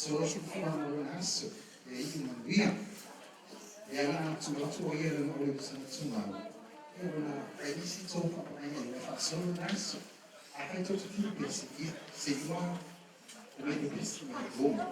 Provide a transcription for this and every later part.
32 lona aso ia iu manuia. Lea la atu atu o ia lana o le tumau. Ia ona fai nisi tou faapaaga i le faasolo na aso. Afai tou te fia pesi, ia, se i ua o mai pesi mai loma.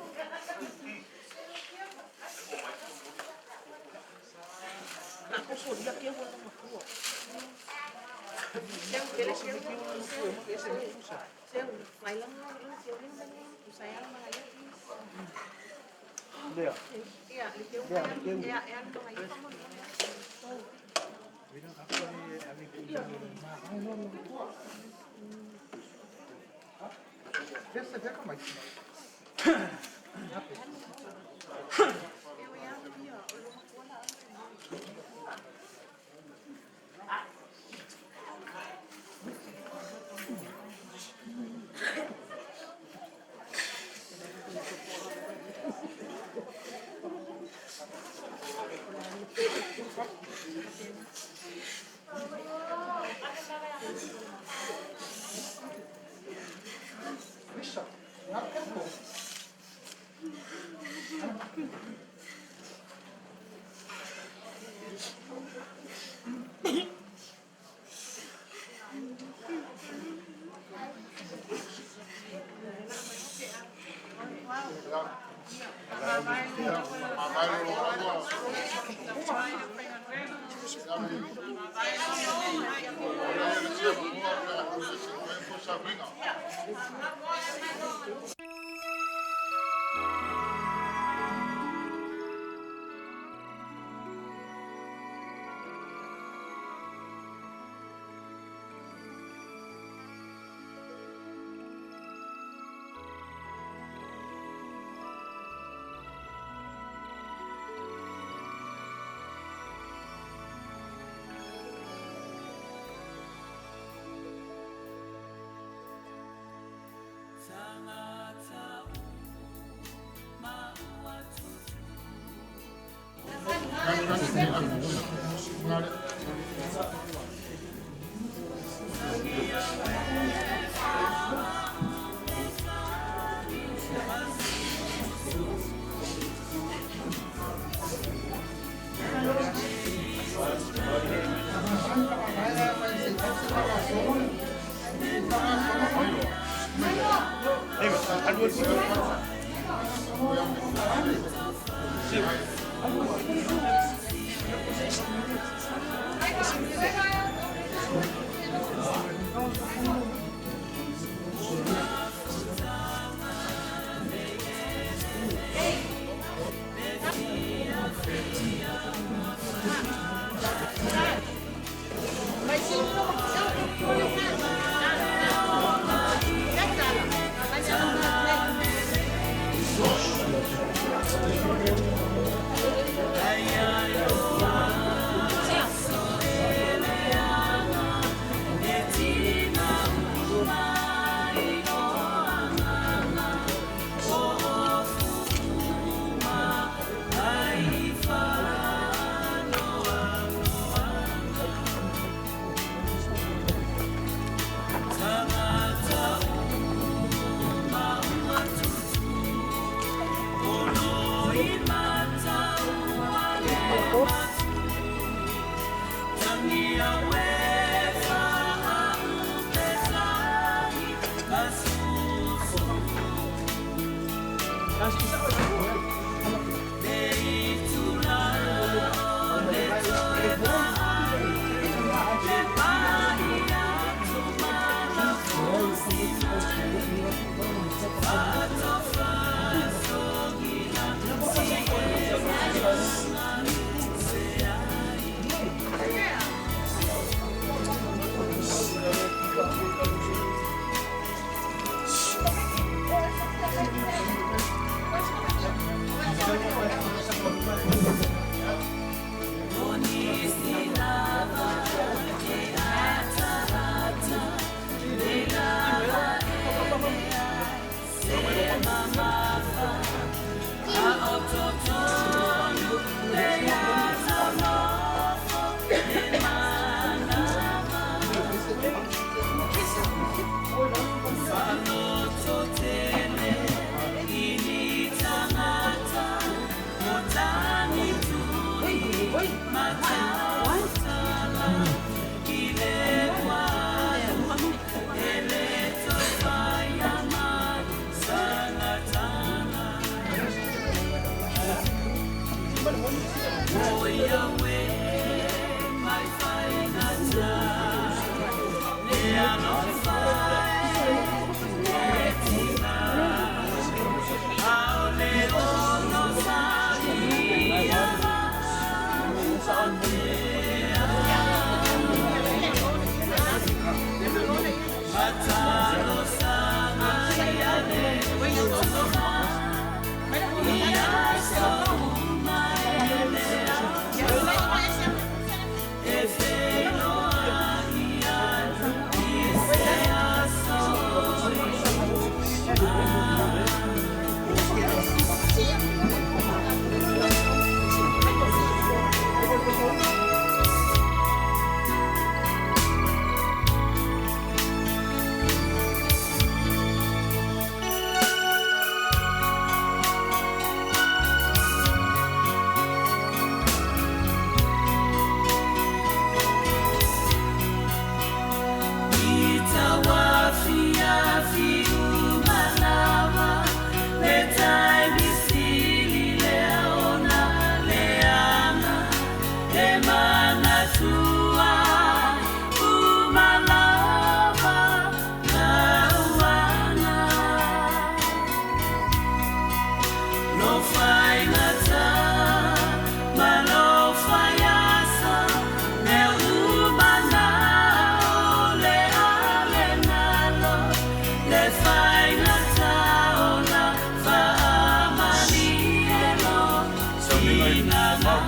Sauniga i le Tumau.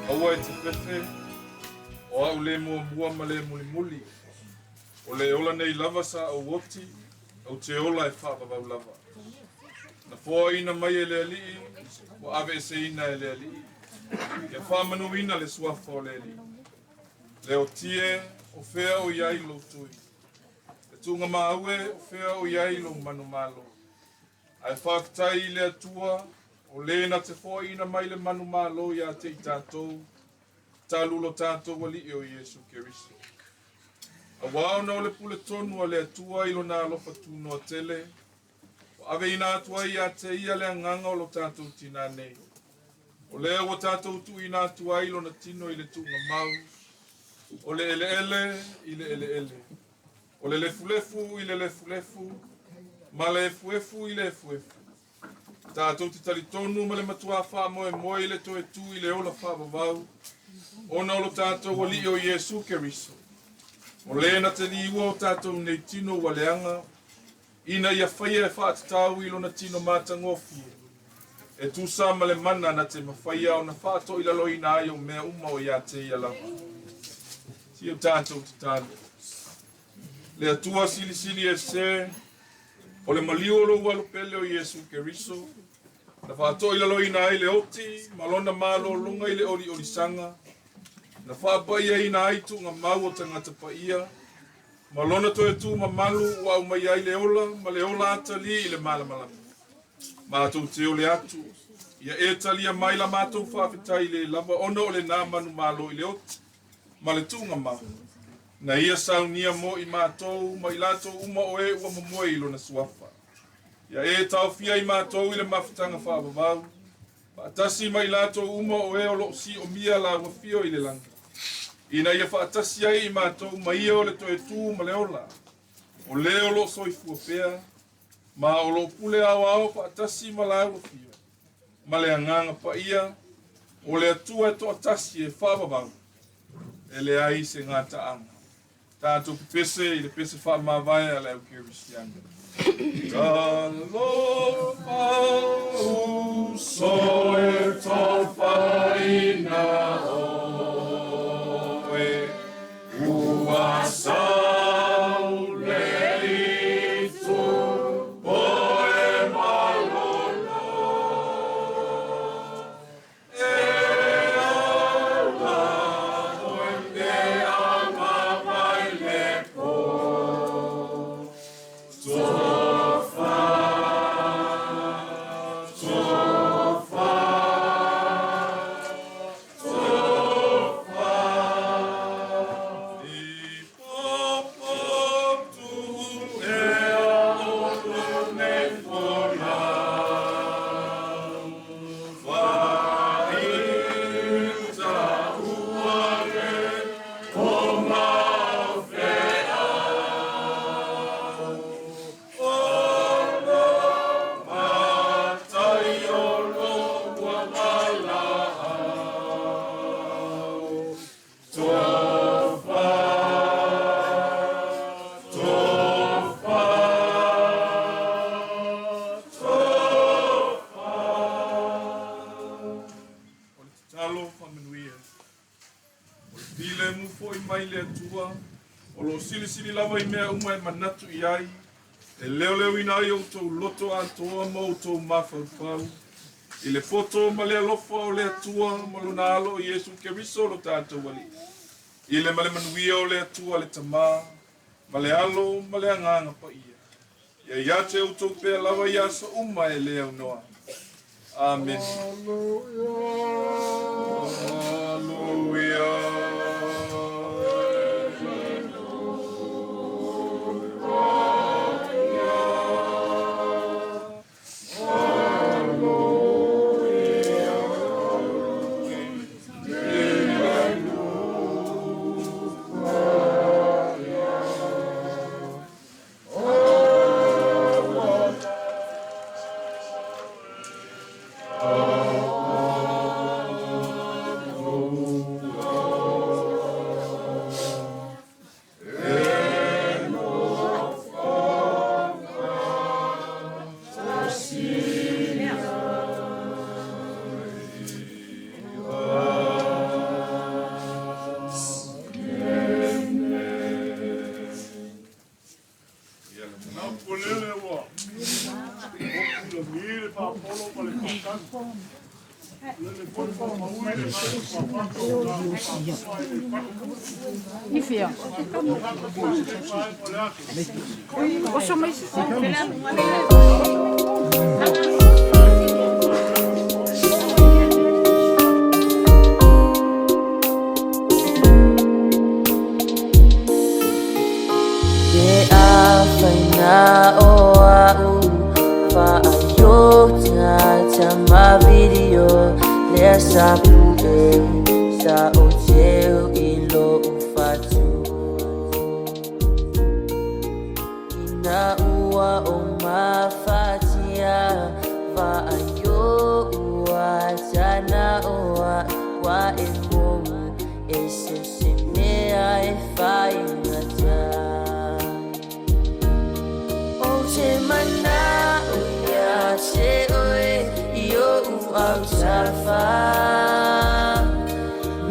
Aua e te fefe, o au le muamua ma le mulimuli, o le ola nei lava sa ou oti, ou te ola e faavavau lava. Na foaina mai e le Alii, ua aveeseina e le Alii. Ia faamanuina le suafa o le Alii. Leotie, o fea o i ai lou tui? Le tuugamau e, o fea o i ai lou manumalo? Ae faafetai i le Atua, o le na te foaina mai le manumalo ia te i tatou, talu lo tatou Alii o Iesu Keriso. Auā ona o le puletonu a le Atua i lona alofa tunoa tele, ua aveina atu ai ia te ia le agaga o lo tatou tinā nei. O lea ua tatou tuuina atu ai lona tino i le tuugamau, o le eleele i le eleele, o le lefulefu i le lefulefu, ma le efuefu i le efuefu. Tatou te talitonu ma le matuā faamoemoe i le toe tu i le ola faavavau, ona o lo tatou Alii o Iesu Keriso. O le na te liua o tatou nei tino ua leaga, ina ia faia e faatatau i lona tino matagofie, e tusa ma le mana na te mafaia ona faatoilaloina ai o mea uma o ia te ia lava. Se i o tatou tatalo. Le Atua silisili ese, o le maliu o lou Alo pele o Iesu Keriso, na faatoilaloina ai le oti ma lona malologa i le oliolisaga, na faapaiaina ai tuugamau o tagata paia, ma lona toe tu mamalu ua aumai ai le ola ma le ola atalii i le malamalama. Matou te ole atu, ia e talia mai la matou faafetai le lava ona o lena manumalo i le oti ma le tuugamau. Na ia saunia mo i matou ma i latou uma o e ua momoe i lona suafa. Ia e taofia i matou i le mafutaga faavavau, faatasi ma i latou uma o e o loo siomia laua fio i le lagi, ina ia faatasi ai i matou ma ia o le toe tu ma le ola, o le o loo soifua pea, ma o loo pule aoao faatasi ma laua fio, ma le Agaga Paia, o le Atua e toatasi e faavavau, e leai se gataaga. Tatou pepese i le pese faamavae a le au Kerisiano. Talofa uso e tofaina oe, ua sau le itu o e malolo. E ola oe pe a mavai le po. Tofa, tofa, tofa. Filemu foi mai le Atua, o lo o silisili lava i mea uma e manatu i ai, e leoleoina ai outou loto atoa ma outou mafaufau, i le poto ma le alofa o le Atua ma lona alo o Iesu Keriso lo tatou Alii. I le ma le manuia o le Atua le Tamā, ma le Alo ma le Agaga Paia, ia ia te outou pea lava i aso uma e le aunoa. Amene. Aleluia. Ke afaina o a'u fa'aiota ma video lea sa pu'e sa ou teu i lo'u fatu ina ua o mafatia fa'aio ua tana o a'u ua e mou e se se mea e faigata. Ou te mana'o ia te oe i o'u autafa.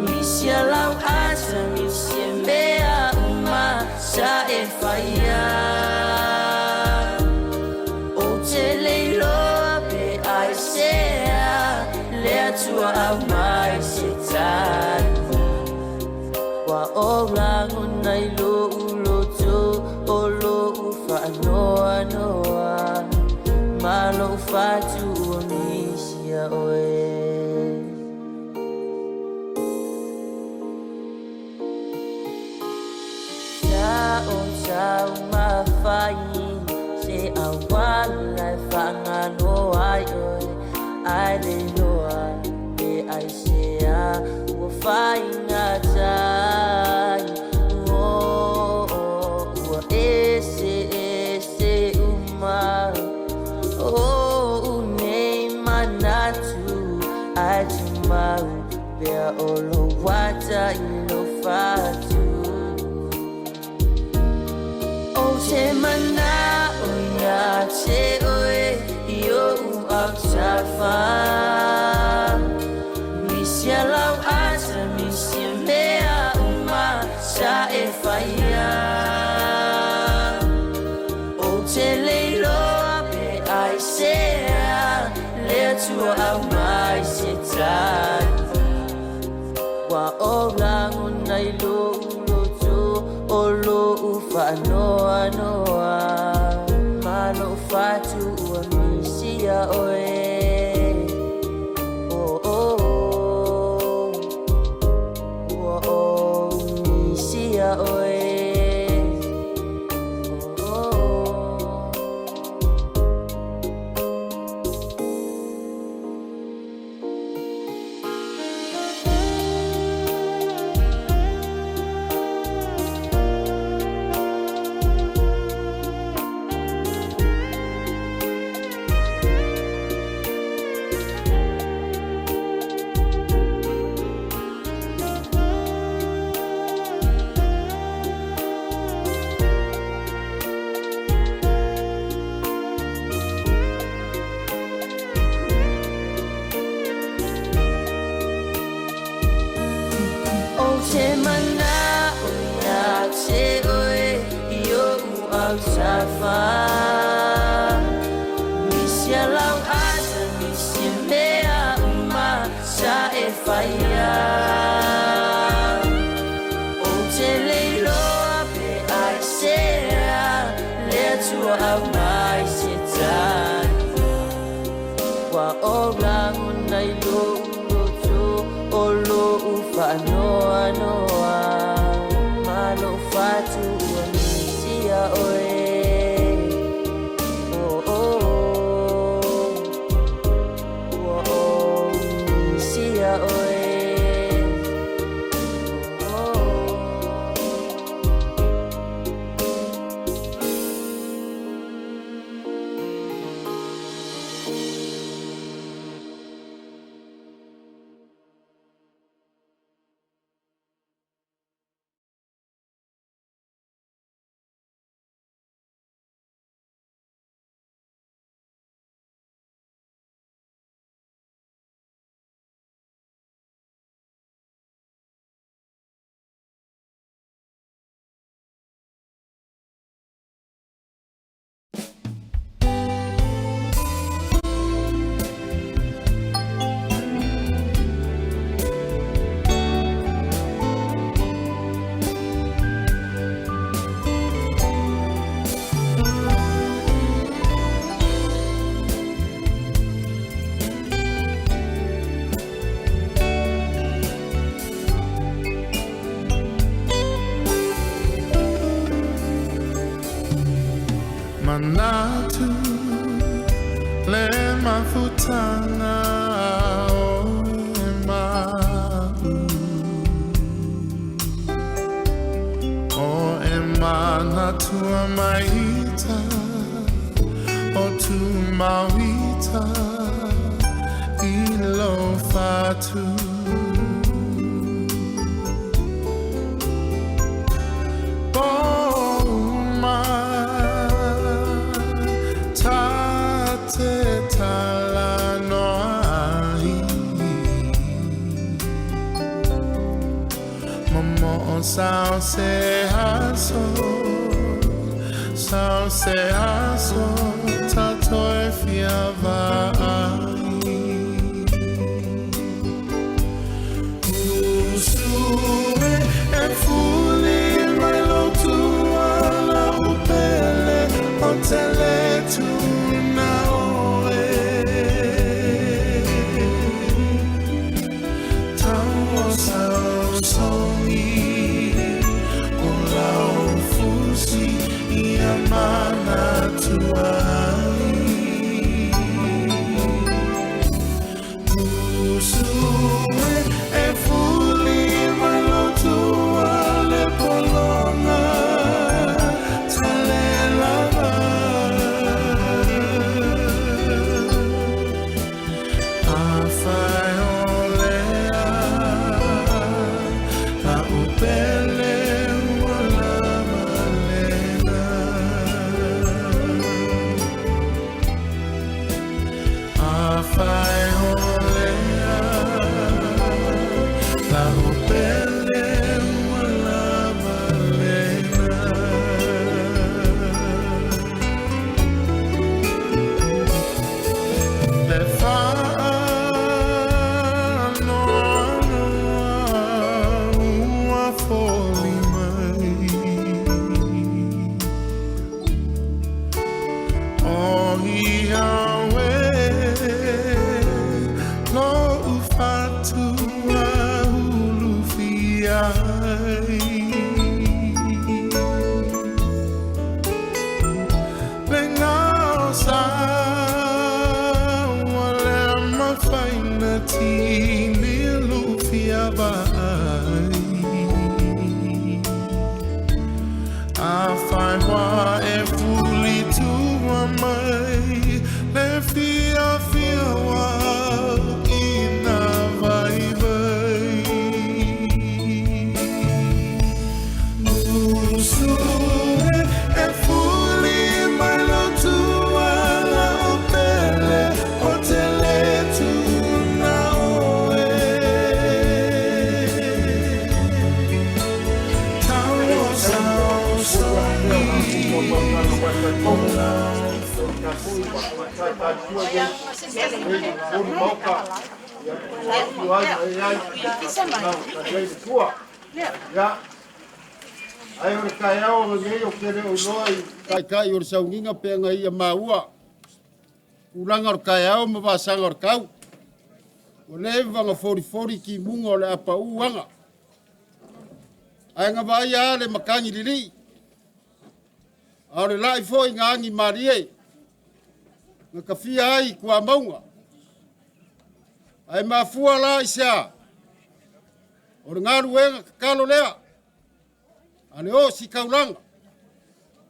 Misia lau ata, misia mea uma sa e faia. Ou te le iloa pe aisea le Atua aumai se tali. Ua ou lagona i lo'u loto o lo'u fa'anoanoa ma lo'u fatu ua misia oe. Sa o taumafai se auala e faagalo ai oe, ae le iloa pe aisea ua faigata ai. Oh, ua eseese uma o'u nei manatu, ae tumau pea o lou ata i lou fatu. Ou te mana'o ia te oe i o'u autafa. Misia lau ata, misia mea uma sa e faia. Ou te le iloa pe aisea le Atua aumai se tali. Ua ou lagona i lo'u loto o lo'u fa'anoanoa ma lo'u fatu ua misia oe. Oh, oh, oh. Ua ou misia oe. Oh, oh, oh. autafa. Nisi lau asa, nisi mea uma sa e whaia. O te leiloa pe ai sea, le atua au mai se tani. Ua o lagona i lou loto, o lou faanoanoa, ma lou fatu ua misia oe. Oh, oh, oh. Ua ou misia oe. Oh, oh. Manatu le mafutanga o e ma'u O e manatua maita o tu mauita i lo fatu. Uma ta te talanoa ai Momo o sao se aso, sao se aso, tato e fia vaai. Usu e fuli mai lo tua la upele o te le tuna oe. Tau o sao songi o lau fusi ia manatua ai. Usu e fuli mai lo tua le polonga tale lava. Afai o lea la upele ua lava lena. Afai o lea la upele ua lava lena. Le whaanoanoa ua foli mai O ia oe lo ufatua ulufia ai. Le ngao sa ua le mafaina tini lufia vaai. Afai ua e fuli tua mai le fia fia wa ina vai vai. Ai o le taeao lenei ou te le o iloa i taitai o le sauniga pe aga ia maua tulaga o le taeao ma vasaga o le tau. Ua leva ona folifoli timuga o le a pau aga. Ae na vaaia lava le matagi lilii, a o le lai foi na agi malie, na tafia ai i tuamauga. Ae mafua la i se a? O le galuega tatalo lea a le ositaulaga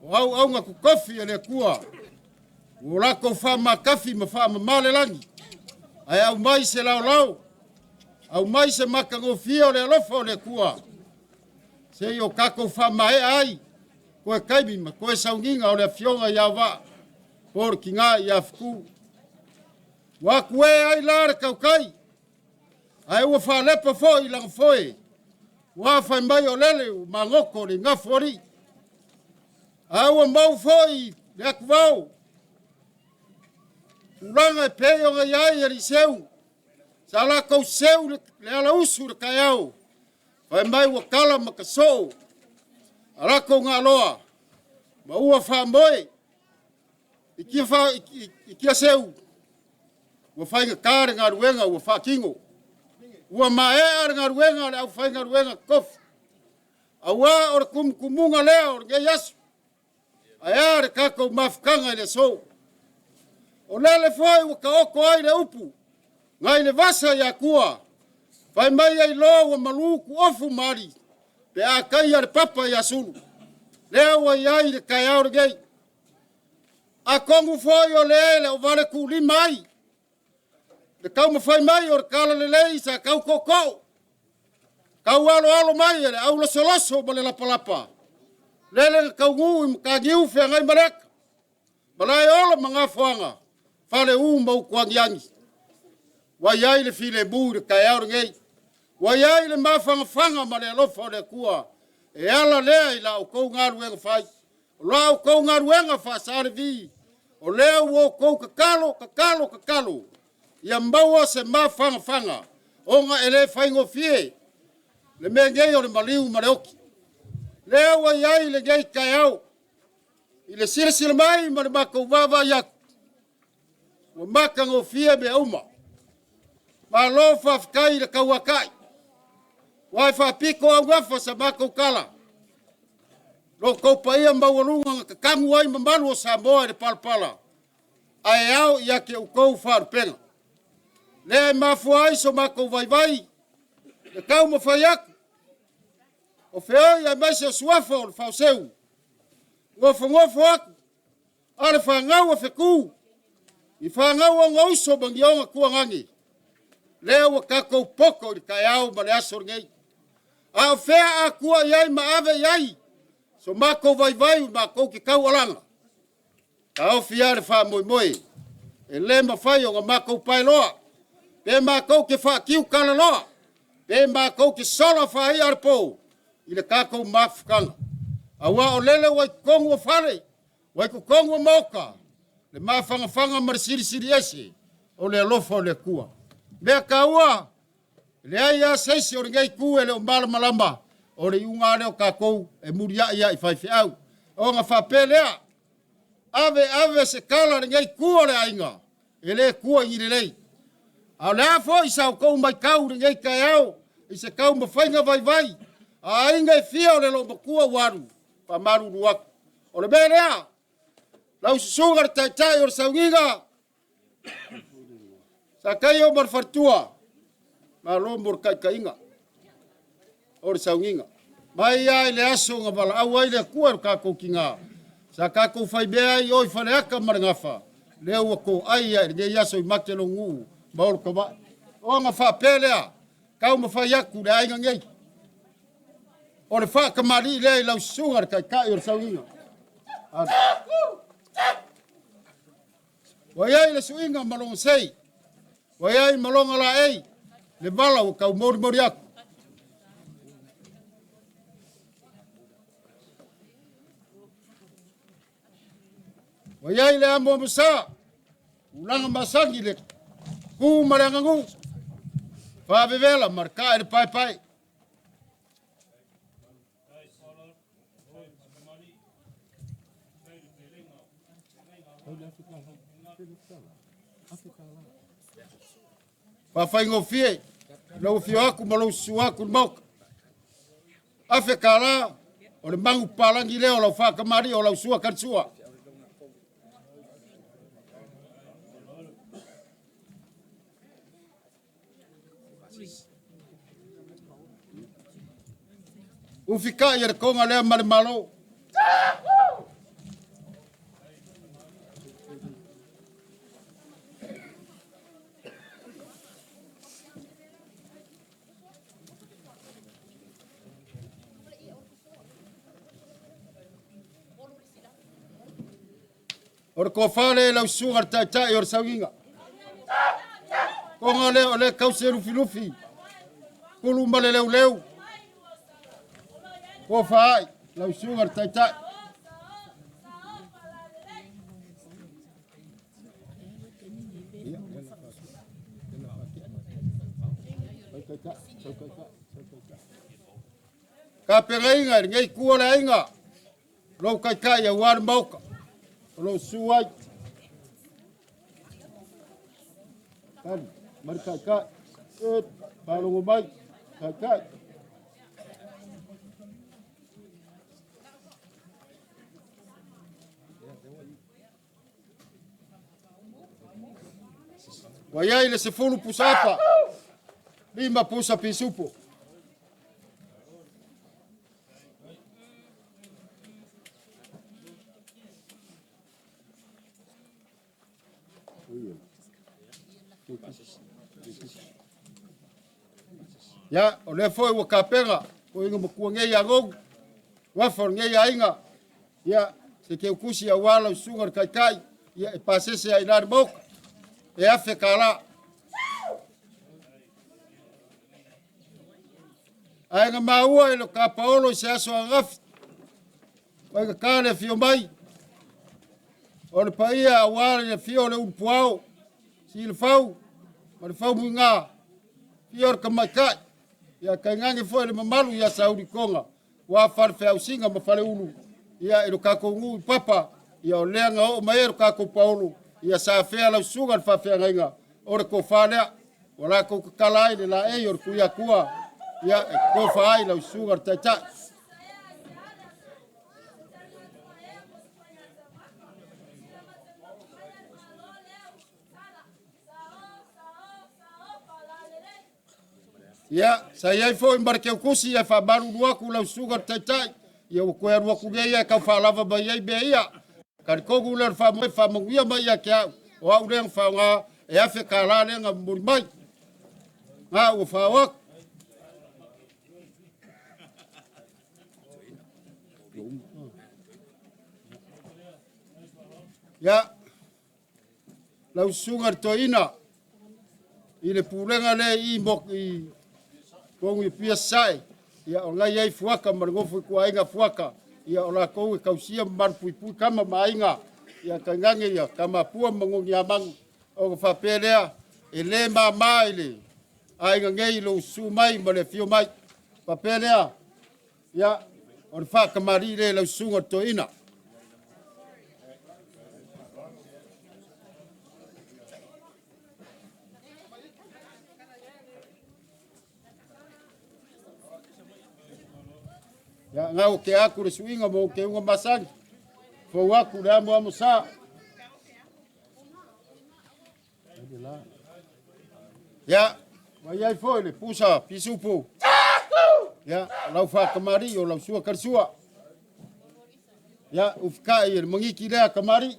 o auauna totofi a le Atua ua latou faamatafi ma faamama le lagi, ae aumai se laolao, aumai se matagofie o le alofa o le Atua, se i o tatou faamaea ai toe taimi ma toe sauniga o le Afioga ia Vaa po o le tina ia Fetu. Ua atu e ai la le tautai, ae ua faalepa foi i lana foe, ua fai mai o lele ua magoto le igafo alii. A ua mau foi le atuvao, tulaga e pei ona i ai Eliseu, sa latou seu le alausu i le taeao, fai mai ua tala ma tasoo a latou naaloa, ma ua faamoe i tiaseu, ua faigata le galuega ua faatino. Ua maea le galuega a le aufaigaluega totofi, aua o le tumutumuga lea o lenei aso. Ae a le tatou mafutaga i le aso? O lele foi ua taoto ai le upu nai le vasa i Atua, fai mai ai loa ua malu tuofu ma ali pe a taia le papa ia Sulu. Lea ua i ai le taeao lenei. Atonu foi o le e le o vale tuulima ai le taumafai mai o le talalelei sa tau tootoo, tau aloalo mai e le aulosoloso ma le lapalapa, lele na taunuu i Mataniu Feagaimaleata, Malaeola ma Gafoaga, Faleu ma Utuagiagi. Ua i ai le filemu i le taeao lenei, ua i ai le mafanafana ma le alofa o le Atua e ala lea i la outou galuega fai. O la outou galuega faa-Sa Levi, o lea ua outou tatalo, tatalo, tatalo, ia maua se mafanafana, ona e le faigofie le mea nei o le maliu ma le oti. Lea ua i ai lenei taeao, i le silasila mai ma le matou vaavaai atu, ua matagofie mea uma. Malo faafetai i le tauatai, ua e faapito augafa sa matou tala, lo outou paia maualuga na tatanu ai mamalu o Samoa i le palapala, ae ao ia te outou faalupega. Lea e mafua ai so matou vaivai, le taumafai atu, o feoi aemaise o suafa o le faoseu, nofonofo atu a le fanau a fetu, i fanau ona uso ma ni ona tuagane, lea ua tatou poto i le taeao ma le aso lenei. A o fea a tua i ai ma ave i ai so matou vaivai ua matou te taualaga, taofi lava le faamoemoe, e le mafai ona matou paeloa, pe matou te faatiu talaloa, pe matou te sola faia o le po i le tatou mafutaga. Aua o lele ua i totonu o fale, ua i totonu o maota, le mafanafana ma le silisili ese o le alofa o le Atua. Mea taua, e leai lava se isi o lenei itu e le o malamalama, o le iuga lava lea o tatou e muliai lava i faifeau. Ona faapea lea, ave ave se tala a lenei itu o le aiga, e le tua i ni lelei. A o le a foi sa outou matau i lenei taeao i se taumafaiga vaivai a aiga e fia o le loomatua ua alu, faamalulu atu. O le mea lea, lau susuga i le taitai o le sauniga, Sakaio ma le faletua, malo mo le taitaiga o le sauniga. Mai lava i le aso na valaau ai le Atua i lo tatou tina, sa tatou faimea ai i o i Faleata ma le Gafa, lea ua toai lava i lenei aso i Mateloguu ma Olokavai. Ona faapea lea, taumafai atu le aiga nei, o le faatamalii lea i lau susuga le taitai o le sauniga. Ua i ai le suiga ma lona sei, ua i ai ma lona laei, le vala ua tau molimoli atu. Ua i ai le amoamosa, tulaga masani le ku ma le aganu, faavevela ma le kae le paepae. Faafaigofie lou afio atu ma lou susu atu i le Maota. $1,000 o le magu papalagi lea o lau faatamalii o lau sua talisua. Ufikai e le koga lea ma le Malo. O le tofa lea i lau susuga le taitai o le sauiga. Koga lea o le tausi e lufilufi, pulu ma le leuleu. Tofa ai lau susuga le taitai. Tapenaina i lenei itu o le aiga, lou taitai aua le Maota o lo o susu ai. Tali, mai le taitai. E, faalogo mai, taitai. Ua i ai le 10 pusaapa, 5 pusa pisupo. Ia, o lea foi ua tapena, o inga matua nei ia gou, wafa o lenei aiga, ia, se keukusi aua lau susuga le taitai, ia, e pasese ai la le maoka, e $1,000. Ae na maua i lo kapaolo i se aso ananafi, faigata le afio mai, o le paia aua le afio o le Ulupuao, Silafau ma le Faumuiga, afio o le Tamaitai, ia tainane foi le mamalu ia Saulitoga, ua falefeausiga ma faleulu, ia i lo tatou nuu i Papa, ia o lea na oo mai ai lo tatou paolo, ia sa afea lau susuga le faafeagaiga o le tofa lea, ua latou tatala ai le laei o le Tuiatua, ia e tofa ai lau susuga le taitai. Ia, sa i ai foi ma le keukusi e faamalulu atu lau susuga le taitai, ia ua toe alu atu nei e tau faalava mai ai mea ia. Talitonu lea o le faamoemoe faamanuia mai ia te au, o au lea na faaaoga e $1,000 lea na momoli mai. Na ua fao atu. Ia, lau susuga le toeaina i le pulega lea i i tonu i Apia Sasae, ia o la i ai Fuata ma le nofo ituaiga Fuata, ia o latou e tausia ma malupuipui tama ma aiga, ia tainane ia Tamapua ma Noniamanu, ona faapea lea, e le mama i le aiga nei lou susu mai ma le afio mai. Faapea lea, ia, o le faatamalii lea i lau susuga le toeaina. Ia, ngau ke aku le suiga mo ke unga masani. Fou aku le amo amo sa. Ia, ua i ai foi le pusa pisupu. Ia, lau faatamalii o lau sua kalisua. Ia, ufikai e le mangiki lea tamalii.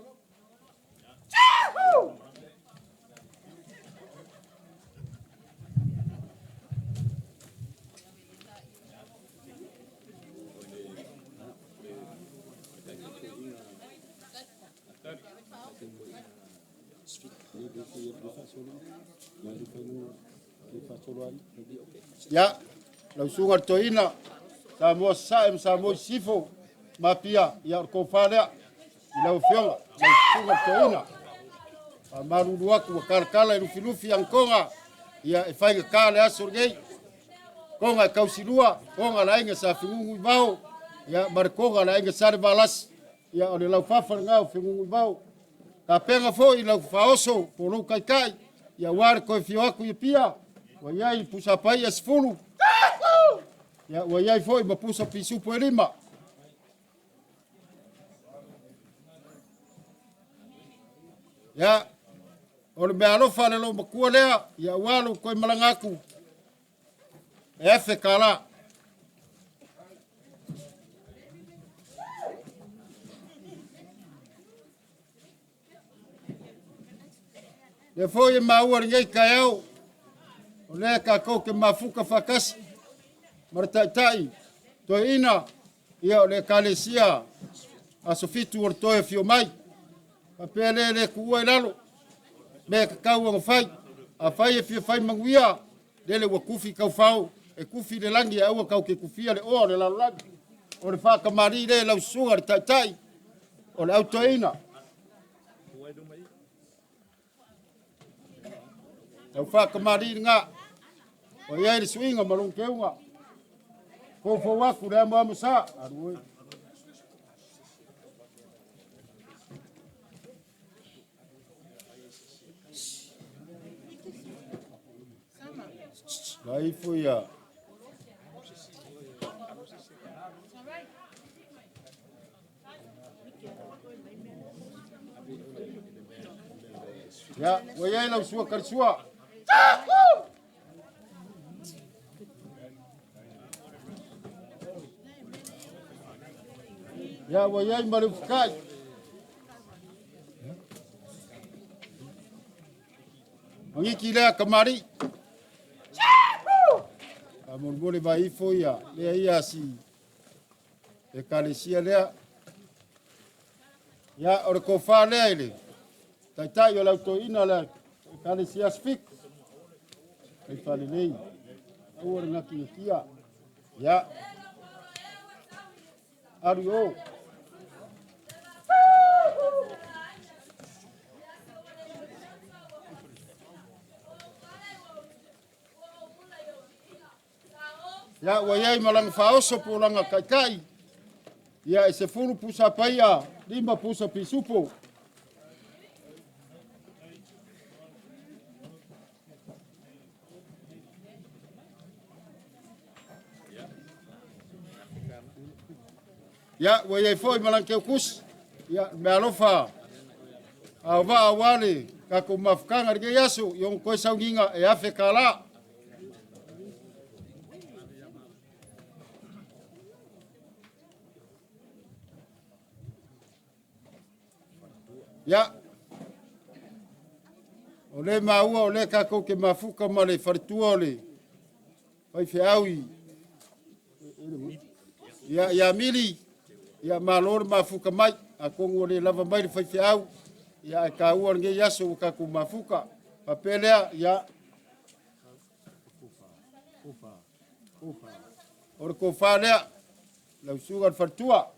Ia, lau susuga le toeaina, Samoa Sasae ma Samoa Sisifo, ma Apia, ia o le tofa lea i lau Afioga, lau susuga i le toeaina. Faamalulu atu ua talatala e lufilufi agotoga, ia e faigata le aso lenei. Toga e tausilua, toga a le aiga sa Fenunuivao, ia ma le toga a le aiga Salevalasi, ia o le laufafa lena o Fenunuivao. Tapena foi lau faaoso po o lou taitai, ia aua le toe afio atu i Apia, ua i ai pusa paia 10, ia ua i ai foi ma pusa pisupo e 5. Ia, o le meaalofa a le loomatua lea, ia aua lou toe malaga atu e $1,000. Lea foi e maua lenei taeao, o lea tatou te mafuta faatasi ma le taitai toeaina, ia o le Ekalesia Aso Fitu o le Toe Afio Mai. Faapea lea e le tuua i lalo, mea e tatau ona fai. Afai e fia fai manuia, lele ua tufi taufao, e tufi le lagi ae aua tatou te tufia le oa o le lalolagi. O le faatamalii lea i lau susuga i le taitai o le au toeaina. Lau faatamalii lena, ua i ai le suiga ma lona teuga. Foufou atu le amoamo sa. Alu oe. Vai foi a. Ia, ua i ai lau sua karisua. Ia, ua i ai ma le ufukai. Magiki lea kamari. Faamolemole vai ifo ia lea ia si ekalesia lea. Ia, o le tofa lea i le taitai o le autoina le ekalesia Asfik. Ai falelei. Aua le gatigatia. Ia. Alu i o. Ia, ua i ai ma lana faaoso po o lana taitai. Ia, e 10 pusa paia, 5 pusa pisupo. Ia, ua i ai foi ma lana teukusi. Ia, meaalofa a vaa aua le tatou mafutaga i lenei aso i ona toe sauniga e $1,000. Ia, o lea maua o lea tatou te mafuta ma le faletua o le faifeau i ia, ia Mili, ia malo le mafuta mai. Atonu ua le lava mai le faifeau, ia ae taua lenei aso ua tatou mafuta. Faapea lea, ia, o le tofa lea, lau susuga le faletua.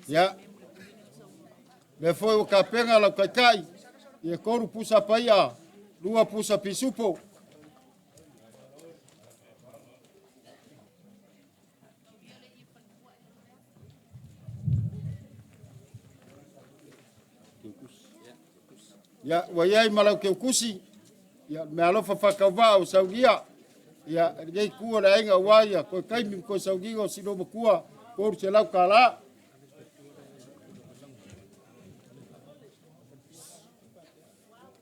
Ia, lea foi ua tapena lau taitai, ia 3 pusa paia, 2 pusa pisupo. Ia, ua i ai ma lau teukusi, ia, meaalofa faatauvaa o saunia, ia, lenei itu o le aiga aua ia toe taimi ma toe sauniga o si loomatua, $300.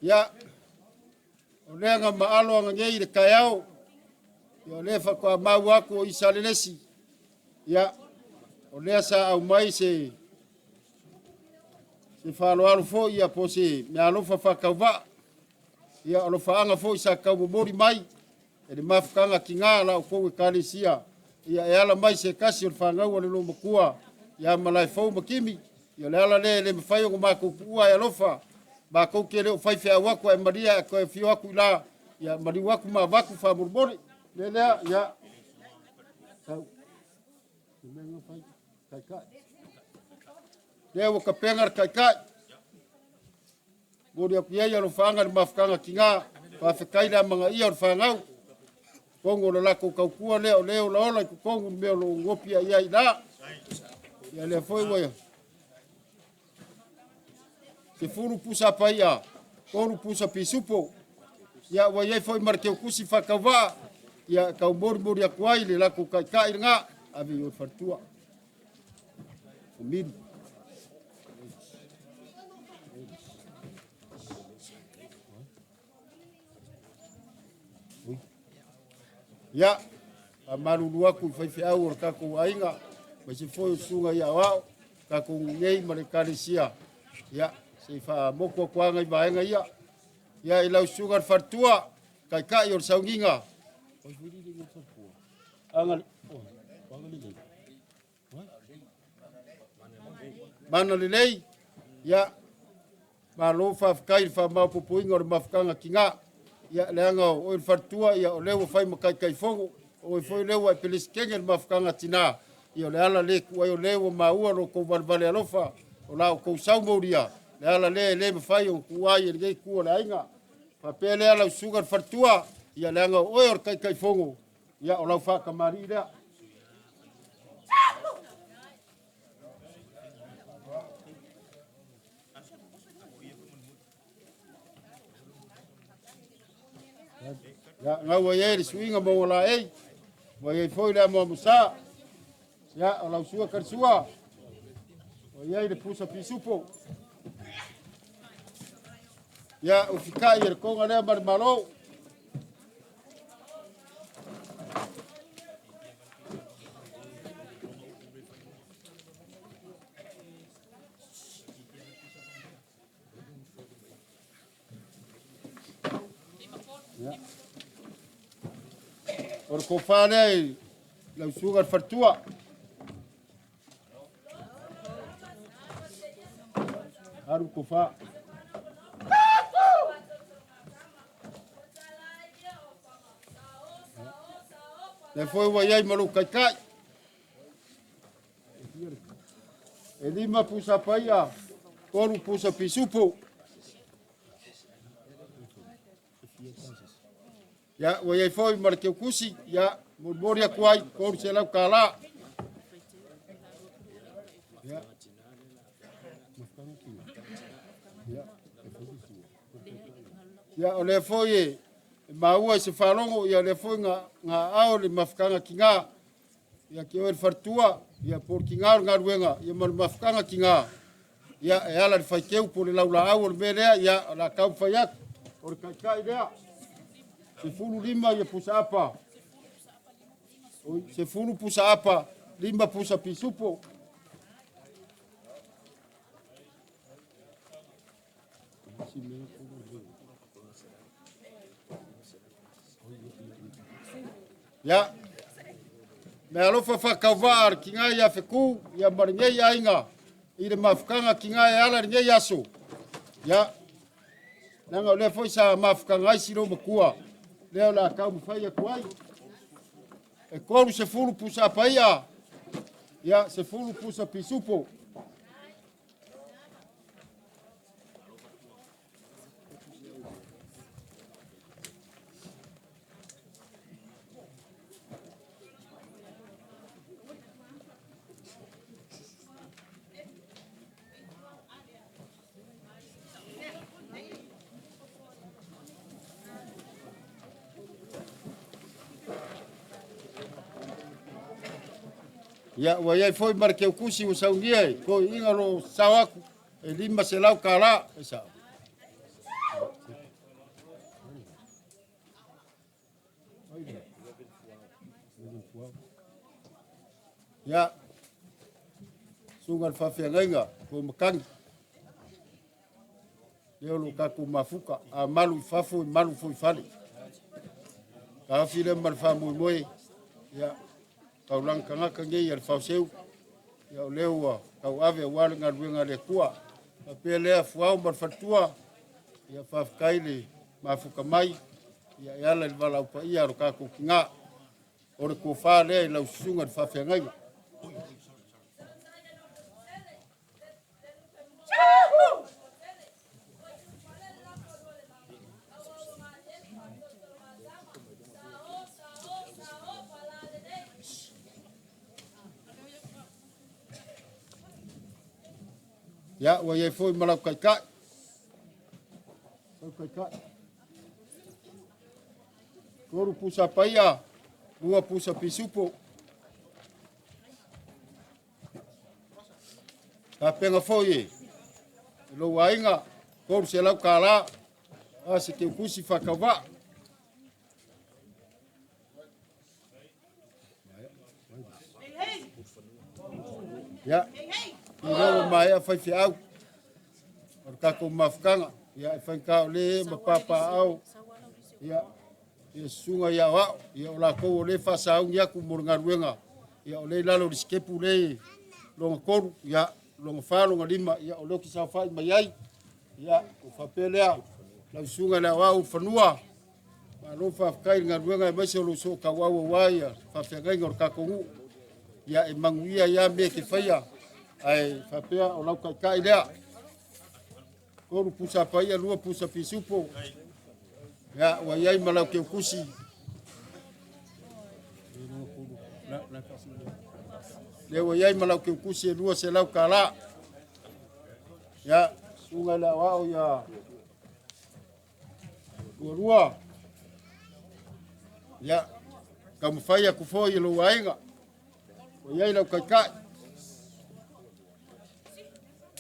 Ia, o lea na maalo ananei i le taeao, ia, o lea faatoa maua atu o Isa Lelesi, ia, o lea sa aumai se faaaloalo foi ia po o se meaalofa faatauvaa, ia, o alofaaga foi sa taumomoli mai e le mafutaga tiga a la outou ekalesia, ia, e ala mai se tasi o le fanau a le loomatua ia Malaefou Makimi, ia, o le ala lea e le mafai ona matou tuua e alofa. Makou te le o faifeau aku ae malie a e toe afio aku i la, ia maliu aku ma avatu faamolemole. Le lea, ia, sau. Lea ua tapena le taitai. Momoli atu i ai alofaaga i le mafutaga tina, faafetai le amanaia o le fanau. Totonu o le latou tautua lea o lea e olaola i totonu le mea o lo o nopiai ai i ina. Ia lea foi ua 10 pusa paia, 3 pusa pisupo. Ia ua i ai foi ma le teutusi faatauvaa, ia tau molimoli atu ai le latou taitai lena, ave i o i faletua. O Mili. Ia, faamalulu atu i faifeau o le tatou aiga, aemaise foi o susuga i aoao, tatou nei ma le ekalesia. Ia, se i faamotu atu lava nai vaega ia. Ia, i lau susuga i le faletua, taitai o le sauniga. Mana lelei, ia, malo faafetai i le faamaopoopoina o le mafutaga tina. Ia, leaga o oe le faletua, ia, o lea ua fai ma taitaifono, o oe foi lea ua e Peresetene i le mafutaga tina. Ia, o le ala lea e tuu ai o lea ua maua lo outou valevale alofa, o la outou saumolia, le ala lea e le mafai ona tuua ai e lenei itu o le aiga. Faapea lea lau susuga i le faletua, ia, leaga o oe o le taitaifono, ia, o lau faatamalii lea. Ia, gau ai ai le suiga ma ua laei, ua i ai foi le amoamosa. Ia, o lau sua kalisua, ua i ai le pusa pisupo. Ia, ufikai e le konga lea ma le malo. O le tofa lea i lau susuga i le faletua. Alu tofa. Lea foi ua i ai ma lou taitai. E 5 pusa paia, 3 pusa pisupo. Ia, ua i ai foi ma le teutusi, ia, molimoli atu ai, 300 tala. Ia. Ia, o lea foi e maua i se faalogo, ia, o lea foi na aao le mafutaga tina, ia te oe le faletua, ia po o le tina o le galuega, ia ma le mafutaga tina, ia e ala i le faiteu po o le laulaau o le mea lea, ia o le a taumafai atu, o le taitai lea, 15 ia pusaapa, 10 pusaapa, 5 pusa pisupo. Ia, me alofa whakauvaa le ki ngai a Feku, ia ma lenei aiga, i le mafutaga ki ngai e ala lenei aso. Ia, leaga o lea foi sa mafutaga ai si lou matua, lea o le a taumafai atu ai. E 30 pusa paia, ia, 10 pusa pisupo. Ia, ua i ai foi ma le teutusi ua saunia e toeaiina o lo o sao atu e 500 tala. E sao. Ia, susuga i le faafeagaiga, ko Makani. Lea o lo tatou mafuta, a malu i fafo, e malu foi i fale. Taofi lea ma le faamoemoe, ia, taulaga tagata nei a le Faoseu, ia o lea ua tauave aua le galuega a le Atua. Faapea lea, Fuao ma le faletua, Ia faafetai le mafuka mai ia e ala i le valaau paia a lo tatou tina. O le tofa lea i lau susuga i le faafeagaiga. Ia, ua i ai foi ma lau taitai. Lau taitai. Tolu pusa paia, lua pusa pisupo. Tapena foi e lou aiga, 300 kālā, a se keukusi whakawā. Ia, i lea ua maea faifeau o le tatou mafutaga. Ia, e faigata o lea ma papaaao, ia, ia susuga i aoao, ia o latou o lea e faasauni atu mo le galuega, ia o lea i lalo o le sikepu lea lona tolu, ia, lona fa, lona lima, ia o lea ou te saofai mai ai. Ia, ua faapea lea, lau susuga i le aoao Ulufanua, Malo faafetai i le galuega aemaise o lou sootauau aua ia faafeagaiga o le tatou nuu. Ia e manuia ai lava mea e te faia, ae faapea o lau taitai lea. Tolu pusa paia, lua pusa pisupo. Ia, ua i ai ma lau keukusi. Lea ua i ai ma lau keukusi e 200 kālā. Ia, susuga i le aoao ia Lualua. Ia, taumafai atu foi i lou aiga. Ua i ai lau taitai.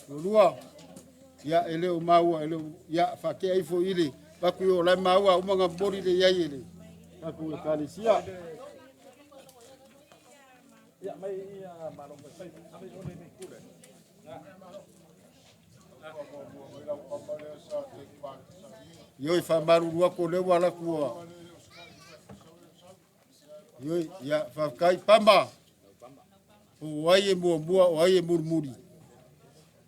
Lualua. Ia, e le o maua, e le o, ia, faatea ifo i le, vaku i o la e maua, uma na momoli le i ai e le tatou ekalesia. Ia, mai ia malo fai fai, ave i le kule. Ioe, faamalulu atu o lea ua alu atu ua. Ioe, ia, faafetai. Pama, o ai e muamua, o ai e mulimuli.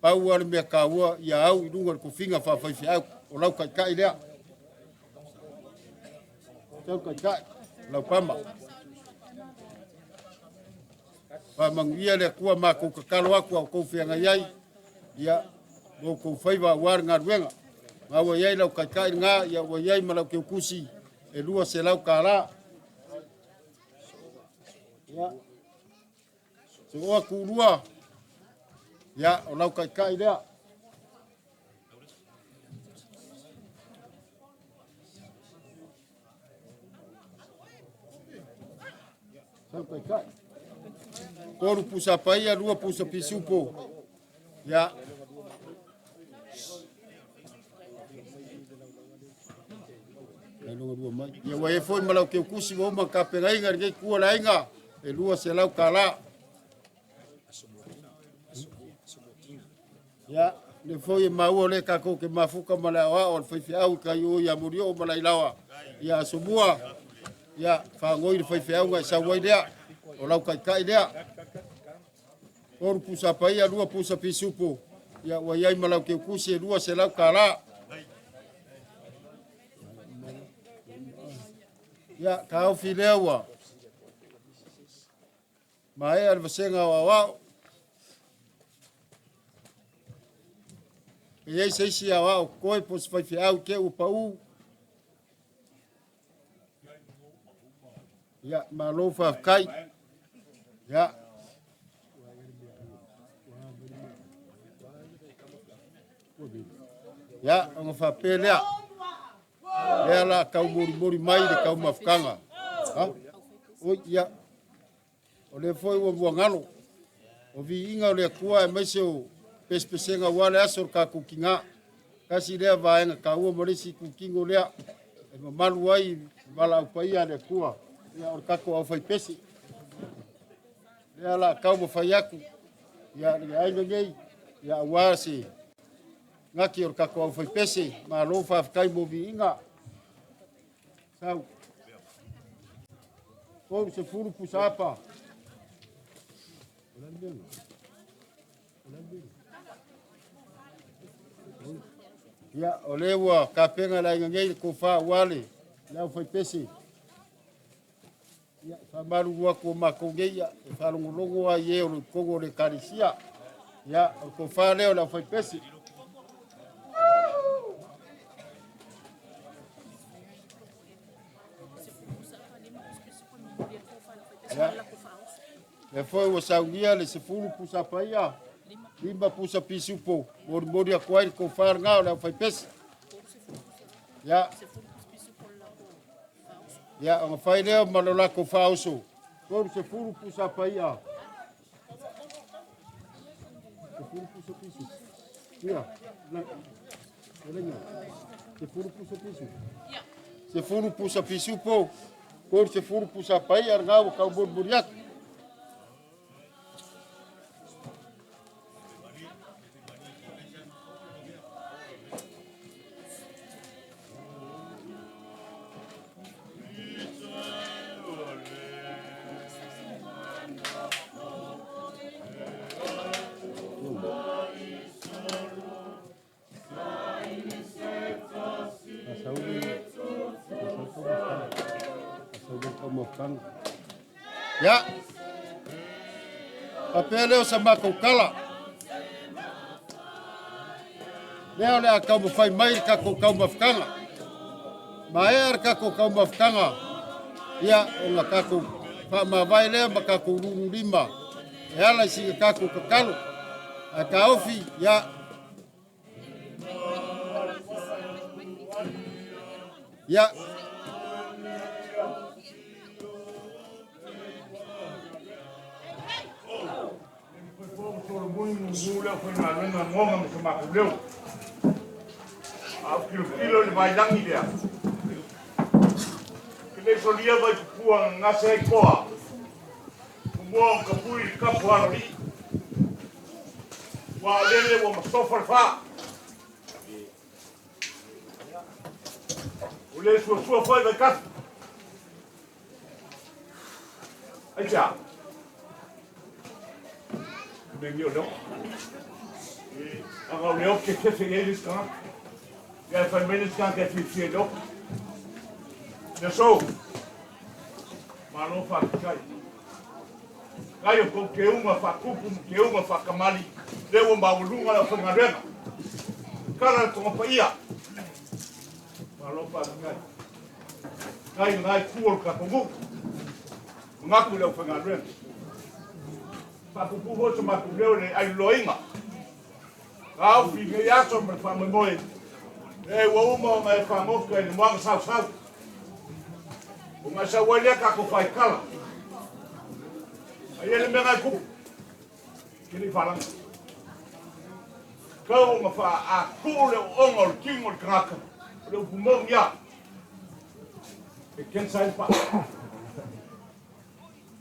Pau lava le mea taua, ia au i luga o le tofiga faafaifeau. O lau taitai lea. Lau taitai, lau pama. Faamanuia le Atua matou tatalo atu a outou feagai ai, ia, mo outou faiva aua le galuega. Ma ua i ai lau taitai lena, ia ua i ai ma lau keukusi e 200 kālā. Ia, sooa tulua, ia, o lau taitai lea. Sau taitai. Tolu pusa paia, lua pusa pisupo. Ia. Lua mai. Ia ua e foi ma lau keukusi ua uma kapenaiga lenei kua le aiga e 200 kālā. Ia, le foi e maua le tatou te mafuta ma le aoao o le faifeau i tai o ia Molioo ma Lailaoa. Ia Asomua, ia faagoi le faifeauga e sau ai lea, o lau taitai lea. Tolu pusa paia, lua pusa pisupo, ia ua i ai ma lau keukusi e 200 kālā. Ia, taofi lea ua maea le vasega o aoao. E i ai se isi aoao totoe po o se faifeau i te ua pau. Ia, malo faafetai. Ia. Ia, ona faapea lea. Lea la tau molimoli mai le taumafutaga. Ha? Oi, ia. O lea foi ua muagalo. O viiga o le Atua aemaise o pesepesega aua le aso o le tatou tiga. Tasi lea vaega taua ma le isi itutino lea e mamalu ai valaau paia a le Atua. Ia, o le tatou aufaipese. Lea la taumafai atu ia le aiga nei, ia aua se gati o le tatou aufaipese. Malo faafetai mo viiga. Sau. 30 pusa apa. Ia, o lea ua tapena le aiga nei le tofa aua le le aufaipese. Ia, e faamalulu atu o matou nei, ia, e faalogologo lava i e o lo o i totonu o le Ekalesia. Ia, o le tofa lea o le aufaipese. Ia, lea foi ua saunia le 10 pusa paia, 5 pusa pisupo, molimoli atu ai le tofa lena o le aufaipese. Ia, ia ona fai lea ma lo latou faaoso, 30 pusa paia. 10 pusa pisu. Ia, na, 10 pusa pisu. 10 pusa pisupo, 30 pusa paia, lena ua tau molimoli atu. Ia, faapea lea o sa matou tala. Lea o le a taumafai mai le tatou taumafataga. Maea le tatou taumafataga, ia, ona tatou faamavae lea ma tatou lululima e ala i sina tatou tatalo. Ae taofi, ia, ia, Solomoni mumu le aufaigaluega goga ma so matou leo. A ou tilotilo i le vailagi lea, ke le solia vai pupua gagase ai toa, ua mua o kapui i le kapu aloalii. Ua alele ua masofa le fā. Ua le suasua foi vaitafi. Aisea? Mea o leo. Aga o leo ke fefe i ai le isi tagata. Ia e fai mai le isi tagata e fiafia i le oka. Le aso. Malo faafetai. Kai o kou keuga faatupu ma keuga faakamali, lea ua maualuga le aufaigaluega. Kala le Toga Paia. Malo faafetai. Kai lena itu o le tatou nuu. Manatu i le aufaigaluega. Faapuupuu foi so matou leo i le ailoaina. Taofi i lenei aso ma le faamoemoe e ua uma ona e fagota i le moana sausau. Ona e sau ai lea tatou faitala. A i ai le mea na e tupu, e te le i faalagi. Tau ona faatuu le ooona o le tino o le tagata, o le upu moni lava, e kensa ai le paa.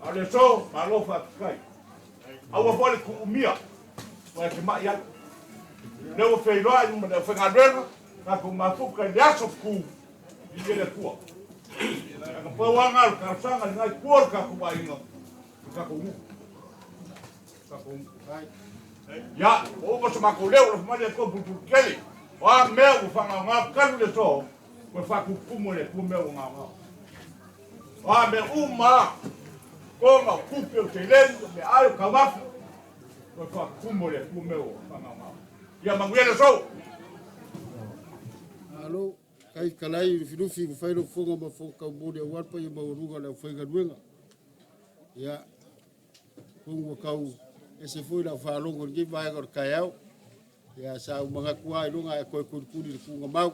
A o le aso, malo faafetai. Aua foi le tuumia, ua e te mai ai. Lea ua feiloai ma le aufaigaluega, tatou mafuta i le aso fetu i le Atua. Ae na pau lava lena o le talosaga i lena itu o le tatou aiga, le tatou nuu. Tatou nuu. Ia, ua uma so matou leo, alofa mai le Atua pulepuletele. O a mea ua faagaogao talu le aso, ua faatumutumu e le Atua mea ua gaogao. O a mea uma lava, toga, o tupe, o seleni, o meaai, o taumafa, toe faatumu e le Atua mea ua faagaogao. Ia manuia le aso! Malo, kai kalai lufilufi ua fai lou fofoga ma fofoga taumoli aua le paia maualuga o le aufaigaluega. Ia, atonu ua tau ese foi lau faalogo i lenei vaega o le taeao. Ia, sa ou manatu lava ailoga a e toe kulikuli i le tuugamau.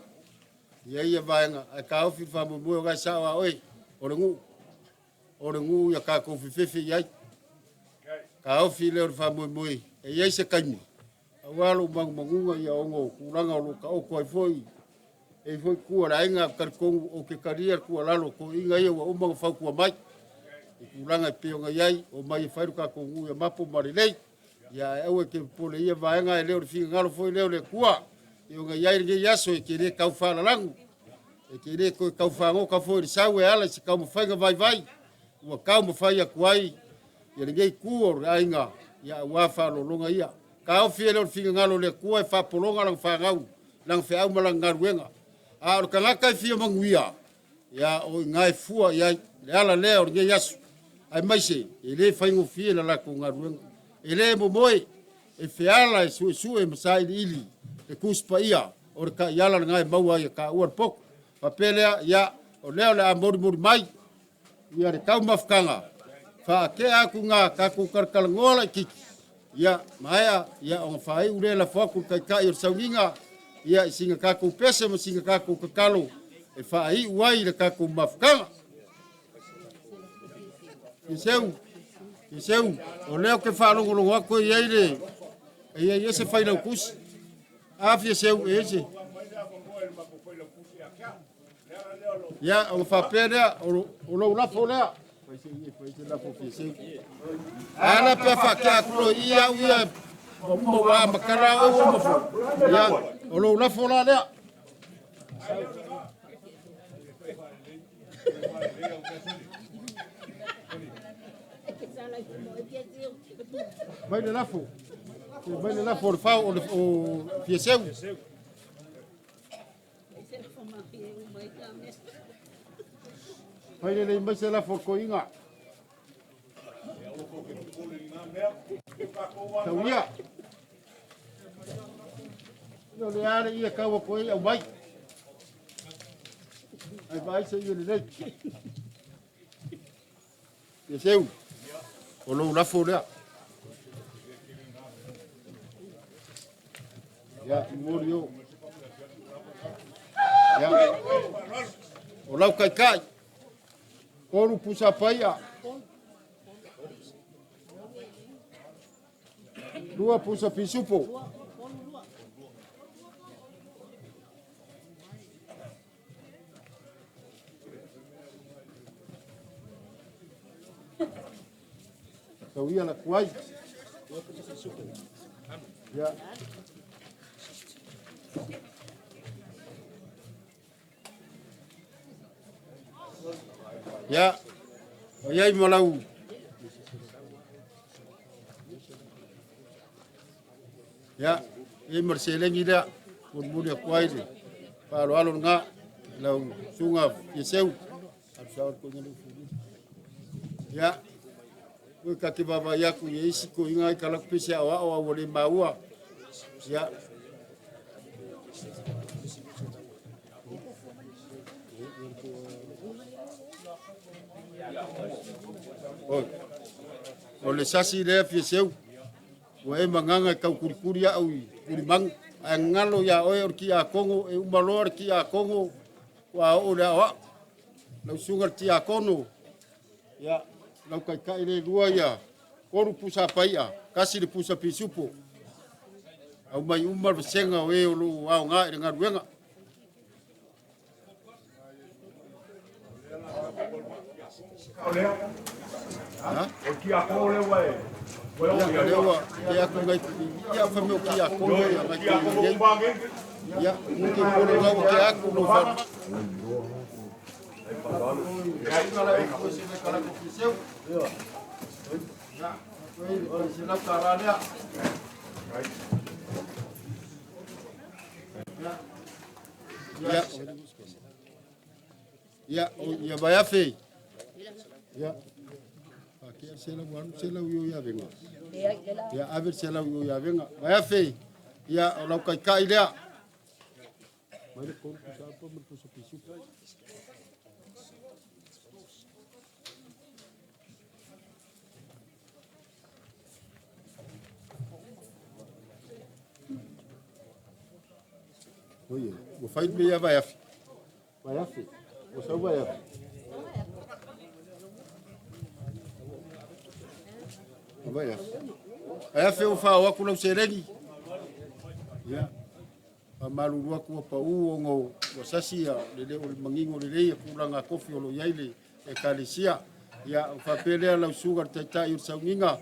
Ia ia vaega, ae taofi le faamoemoe o la e sao a oe, o le nuu. O le nuu ia tatou fefefe i ai. Taofi lea o le faamoemoe, e i ai se taimi, aua lou manumanuga ia ono tulaga o lo o taoto ai foi, e i foi tua le aiga, ou te talitonu ou te talia le tuualalo a toeaiina ia ua uma ona fautua mai i tulaga e pei ona i ai, omai e fai lo tatou nuu ia mapo ma lelei. Ia ae aua e te popole i ia vaega, e le o le finagalo foi lea o le Atua e ona i ai lenei aso, e te le tau faalalagu, e te le toe tau fagota foi i le sau e ala i se taumafaiga vaivai ua taumafai atu ai ia lenei itu o le aiga, ia aua faaaloaloga ia. Taofi e le o le finagalo o le Atua e faapologa lana fanau. lana feau ma lana galuega. A o le tagata e fia manuia, ia o i ina e fua i ai le ala lea o lenei aso, aemaise e le faigofie le latou galuega. E le momoe, e feala e suesue ma sailiili le Tusi Paia o le taiala lena e maua ai e taua le poto. Faapea lea, ia, o lea o le a molimoli mai ia le taumafataga, faatea atu ina tatou talatalanoa laititi, ia maea, ia ona faaiu lea lafo atu i le Taitai o le sauniga, ia i sina tatou pese ma sina tatou tatalo e faaiu ai le tatou mafutaga. Iseu, Iseu, o lea ou te faalogologo atu e i ai le, e i ai ese failautusi. A fia seu e ese. Ia, ona faapea lea, o lou lafo lea. Ala pe faatea atu loa i au ia, ua uma ua amatala au ua uma foi. Ia, o lou lafo la lea. Mai le lafo. Mai le lafo o le fao o le o Fiaseu. Fai lelei mai se lafo o le toeaina. Tauia. Ia o le a le ia tau atu ai au mai. Ai vaai se ia lelei. Ia seu, o lou lafo lea. Ia, momoli o. Ia, o lau taitai, tolu pusa paia, lua pusa pisupo. Tau ia la kuai. Ia. Ia. O iai mo lau Ia, e ma le seleni lea, mulimuli atu ai le faaaloalo lena i lau susuga Fiaseu. Ia, ui ta te vaavaai atu i isi toeaiina ai talaatu pei se aoao a ua le maua. Ia, Oi, o le sasi lea Fiaseu, Ua e magaga e taukulikuli au i Tulimanu, ae galo ia oe o le tiakono, e uma loa le tiakono, ua oo i le aoao. Lau susuga i le tiakono, ia, lau taitai le lua ia, tolu pusa pai'a, tasi le pusa pisupo. Aumai uma le vasega o e o lo o aoga i le galuega. Ia, ia, ia vaiafe. Ia. Ake se lau alu se lau yo ia venga. Ia ave se lau yo ia venga. Vaiafe. Ia o lau kaikai lea. Mai le kolu pusa apa ma le pusa pisu. Oie, ua fai le mea ia vaiafe. Vaiafe, ua sau vaiafe. Vaiafe. Vaiafe ua fao atu lau seleni. Ia, faamalulu atu ua pau ona ua sasi ia le le o le manino lelei ia tulaga tofi o lo o i ai le Ekalesia. Ia, ona faapea lea lau susuga i le Taitai o le Sauniga,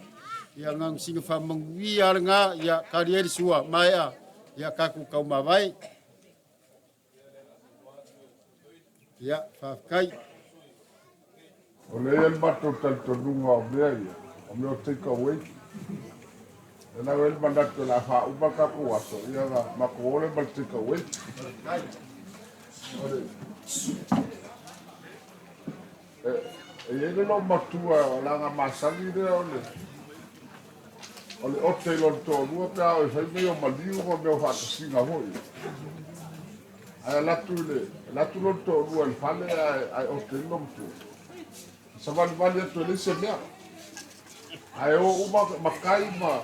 ia na ona sina faamanuia lava lena, ia tali ai le sua, maea, ia tatou taumavae. Ia, faafetai. O lea e i ai le matou talitonuga o mea ia, o mea o take away. Lena ua i ai le manatu o le a faauma le tatou aso, ia ona matou o lea ma le take away. O le E i ai le loomatua o laga masani lea o le o le ote i lona toalua pe a oo e fai mea o maliu ma mea o faatasiga foi. Ae alu atu i le alu atu lona toalua i le fale ae ae ote ai le loomatua. Savalivali atu e leai se mea. Ae o uma matai ma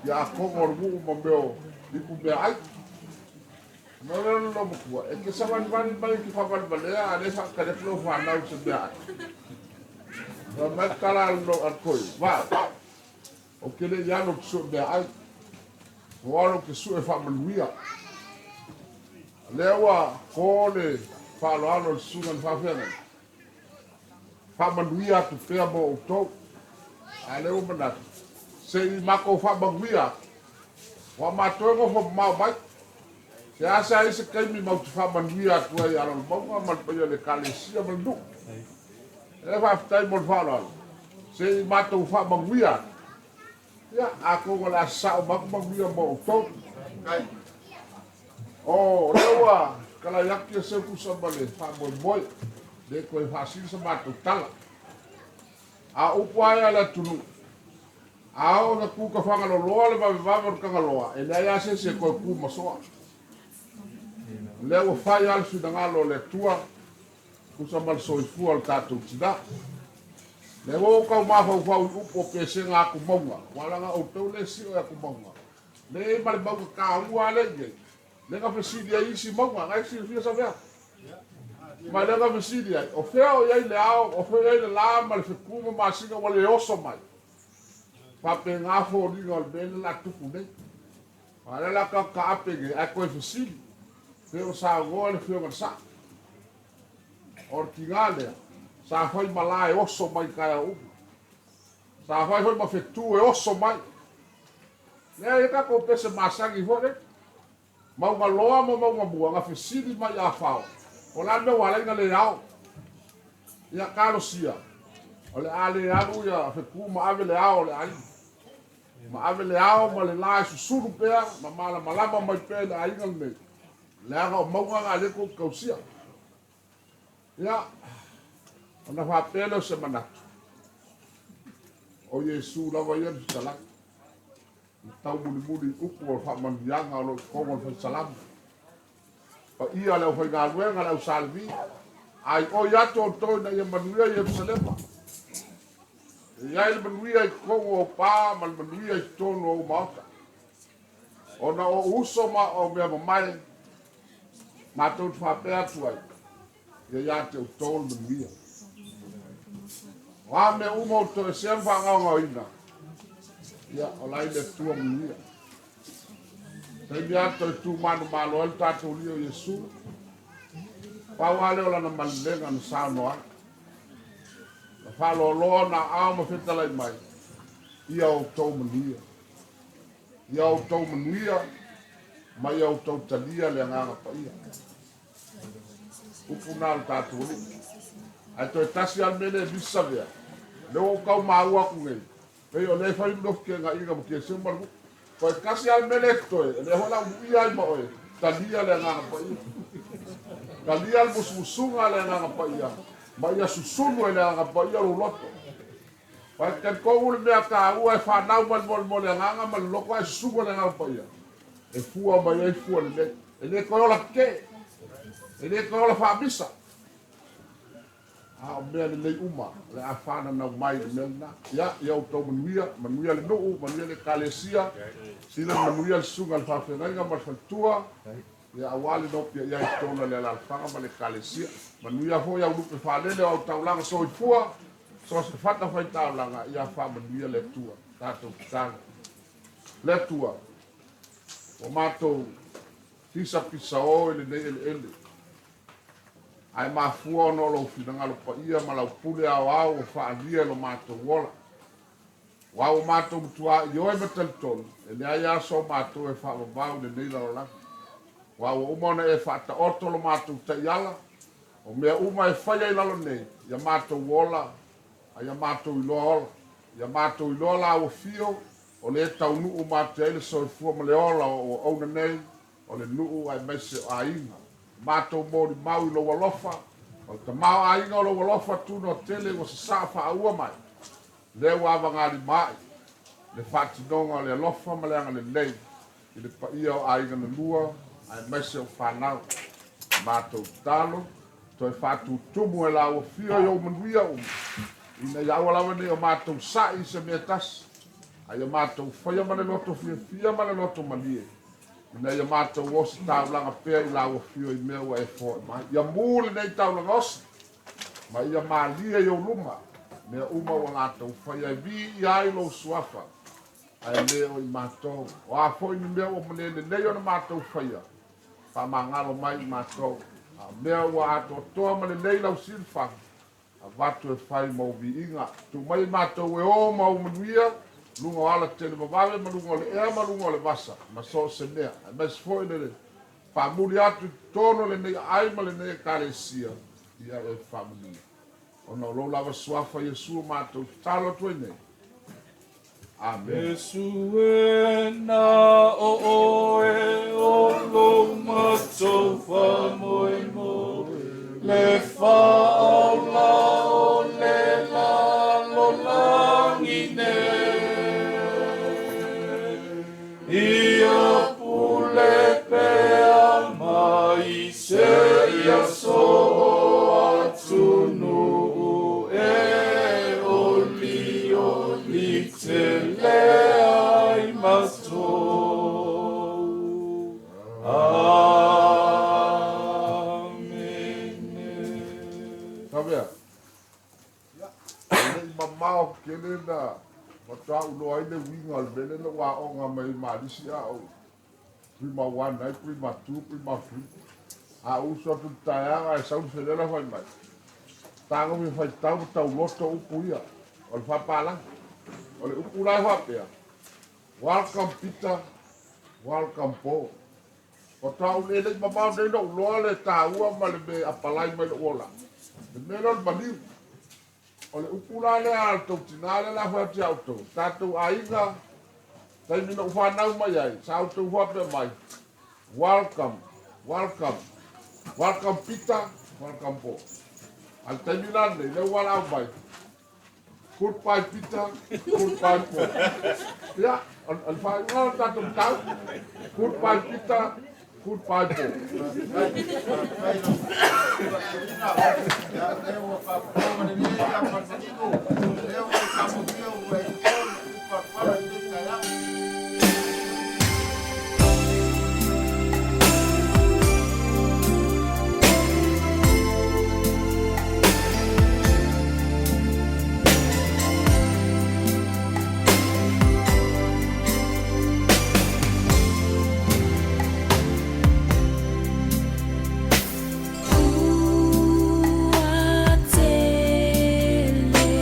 ia atoga o le nuu ma mea o ipu meaai. Ona o lea o le loomatua, e te savalivali mai e te faavalevalea a o lea e faatali atu lau fanau i se meaai. Fai mai le tala a le toeaina, Vaa, ou te le i alu ou te sue meaai, ua alu ou te sue faamanuia. O lea ua to le faaaloalo i le susuga i le faafeagaiga, faamanuia atu pea mo outou. A o lea ua manatu, se i matou faamanuia atu, aua matou e nofo mamao mai. Seasea i se taimi matou te faamanuia atu ai ia Lalomauga ma le paia o le Ekalesia ma le nuu. E faafetai mo le faaaloalo, se i matou faamanuia atu. Ia, atonu o le a sasao mai atu manuia mo outou. O lea ua talai atu ia Seutusa ma le faamoemoe, le toe faasili sa matou tala. A o upu lava ia a le atunuu, a oo ina tu tafagaloloa le vavevave o le Tagaloa, e leai lava se isi e toe tu ma soa. O lea ua fai lava le finagalo o le Atua, tusa ma le soifua o le tatou tina. Lea ua ou tau mafaufau i upu o pesega atu mauga, aua leaga outou lea e sio i atu mauga, lea e i ai ma le mauga taua lava lea e i ai, lea na fesili ai isi mauga, na e silafia Savea? Ma lea na fesili ai, o fea o i ai le ao, o fea o i ai le la ma le fetu ma masina ua le oso mai? Faapena foliga o le mea lea o le a tupu nei. A o lea o le a tatou taape nei, ae toe fesili, pe o saunoa le Afioga i le Sao. O le tiga lea, sa fai ma la e oso mai i taeao uma. Sa fai foi ma fetu e oso mai. Lea e i ai tatou pese masani foi lea. Mauga loa ma mauga mua na fesili mai ia Fao, o le a le mea ua ala ai ona le ao. Ia talosia, o le a le alu ia fetu ma ave le ao o le aiga. Ma ave le ao ma le la e susulu pea ma malamalama mai pea i le aiga lenei, leaga o mauga na lea tou te tausia. Ia, ona faapea lea o se manatu, o Iesu lava ia le fetalai, le taumulimuli i upu o le faamanuiaga o lo o i totonu o le Fai Salamo. Paia le aufaigaluega, le au Salevi, a i oi atu outou ina ia manuia Ierusalema. E i ai le manuia i totonu o ou pa ma le manuia i totonu o ou maota. Ona o ou uso ma o mea mamae, matou te faapea atu ai, ia ia te outou le manuia. O a mea uma o toesea ma faagaogaoina, ia, o la i le Atua manuia. Taimi a toe tu manumalo ai le tatou Alii o Iesu, pau lava lea o lana malelega na saunoa ai. Na faaloaloa ona aao ma fetalai mai, ia outou manuia. Ia outou manuia ma ia outou talia le Agaga Paia. Upu na o le tatou Alii. Ae toe tasi lava le mea lea e misi Savea, lea ua ou tau maua atu nei, pei o lea e fai le fekegaina ma Kieseu ma le nuu. Toe tasi lava le mea lea e totoe, o lea foi o le a ou muia ai ma oe, talia le Agaga Paia. Talia le musumusuga a le Agaga Paia, ma ia susunu e le Agaga Paia lou loto. Aua e talitonu le mea taua e fanau mai le mo le agaga ma le loto ae susunu e le Agaga Paia, e fua mai ai fua lelei. E le toe ola tetee, e le toe ola faamisa, a o mea lelei uma o le a fananau mai i le mea lena. Ia, ia outou manuia, manuia le nuu, manuia le Ekalesia, sila manuia le susuga i le faafeagaiga ma le faletua, ia aua le nopiai ai i totonu o le alaalafaga ma le Ekalesia. Manuia foi au lupe faalele o au taulaga soifua, so o se fatafaitaulaga, ia faamanuia le Atua. Tatou tatalo. Le Atua, ua matou pisapisao i lenei eleele, ae mafua ona o lou finagalo paia ma lau pule aoao ua faaalia i lo matou ola. Aua ua matou matuā ioe ma talitonu, e leai lava so matou e faavavau i lenei lalolagi. Aua ua uma ona e faataoto lo matou taiala, o mea uma e faia i lalo nei, ia matou ola, a ia matou iloa ola. Ia matou iloa la ua fio, o lea e taunuu uma atu ai le soifua ma le ola o auauna nei, o le nuu aemaise o aiga. Matou molimau i lou alofa, o le tamaoaiga o lou alofa tunoa tele ua sasaa faaua mai, lea ua avagalimaai le faatinoga o le alofa ma le agalelei i le paia o aiga na lua aemaise o fanau. Matou tatalo, toe faatutumu e laua fia i ou manuia uma, ina ia aua lava nei o matou sa'i i se mea tasi, a ia matou faia ma le loto fiafia ma le loto malie, ina ia matou ositaulaga pea i lau afio i mea ua e foai mai. Ia mū lenei taulaga osi, ma ia malie i ou luma, mea uma ua latou faia e viia ai lou suafa, ae le o i matou. O a foi ni mea ua le lelei ona matou faia, faamagalo mai i matou. A o mea ua atoatoa ma lelei lau silafaga, avatu e fai ma ou viiga. Tuu mai i matou e o ma ou manuia, luga o ala tele vavave ma luga o le ea ma luga o le vasa, ma so o se mea. Aemaise foi le faamuli atu i totonu o lenei aai ma lenei ekalesia, ia e faamanuia. Ona o lou lava suafa Iesu o matou tatalo atu ai nei. Amen. Iesu e na o oe o lou matou faamoemoe, le faaola o le lalolagi nei. Ia pule pea mai seia soo atunuu e olioli tele ai matou. Amene. Tavea. E le'i mamao tele na faatoa uloa ai le uiga o le mea lea na ua aoga mai Malisi a ou Prima 1 ai, Prima 2, Prima 3. A ou uso atu i le taeao ae sau le felela fai mai, tago fia faitau ma tauloto upu ia o le faapalagi. O le upu la e faapea, welcome Peter, welcome Paul. Faatoa ou e le'i mamao nei na ou iloa le taua ma le mea e apalai mai lou olaga. Le mea lea o le maliu. O le upu la lea a le tou tinā lea o le a fai atu ia outou, tatou aiga, taimi na ou fanau mai ai, sa outou faapea mai, welcome, welcome, welcome Peter, welcome Paul. A le taimi la lenei, lea ua valaau mai, goodbye Peter, goodbye Paul. Ia, o le faaiuga o le tatou mataupu, goodbye Peter, goodbye Paul. Ua tele lea.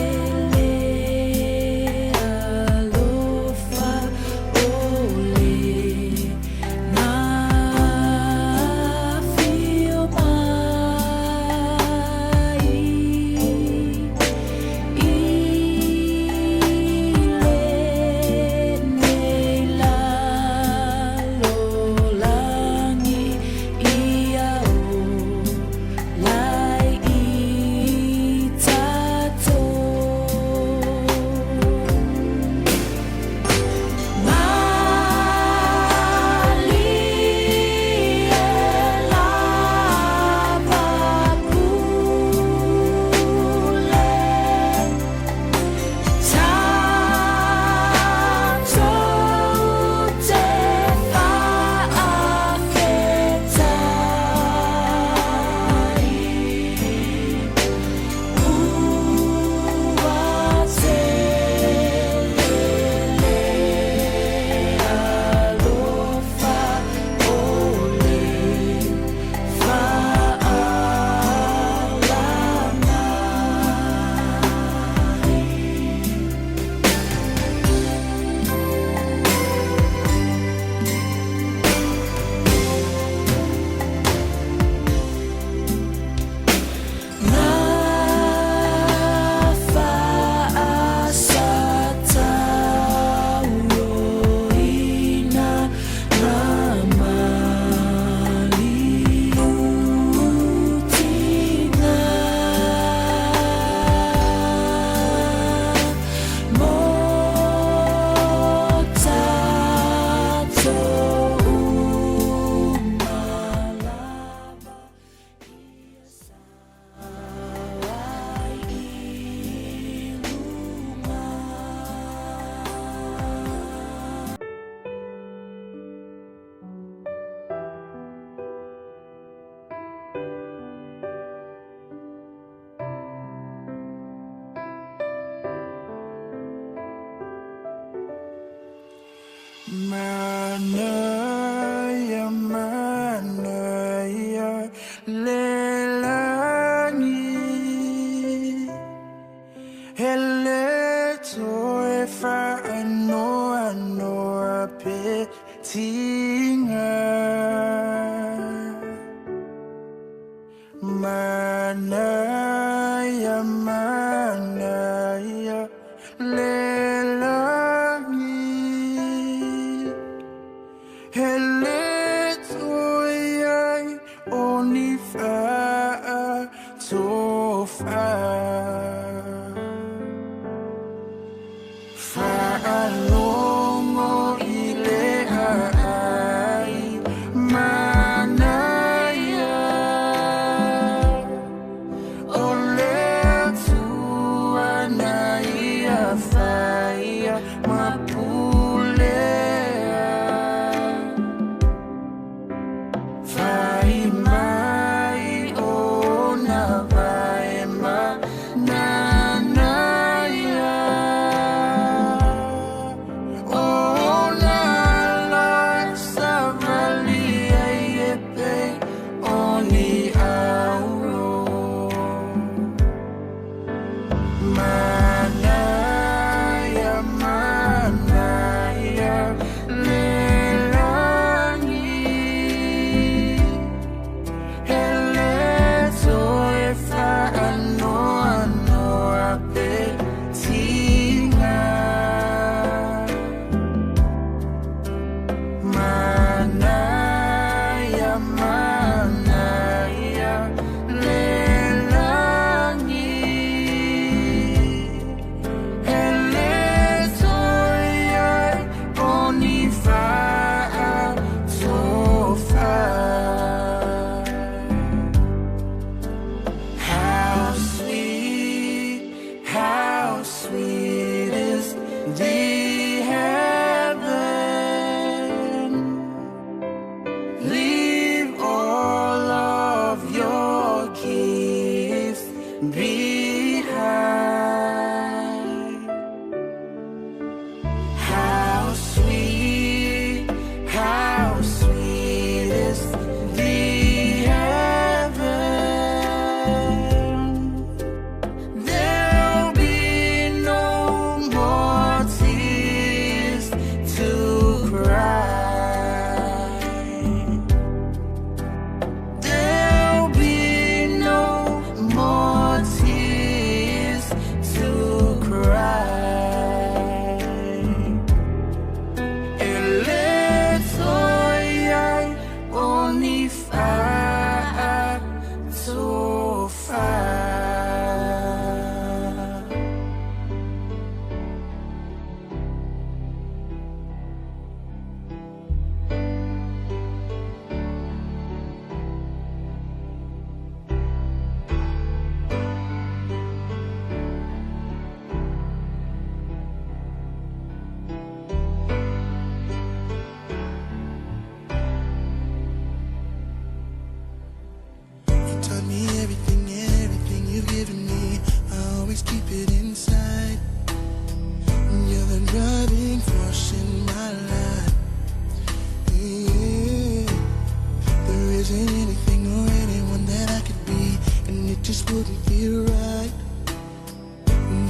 wouldn't feel right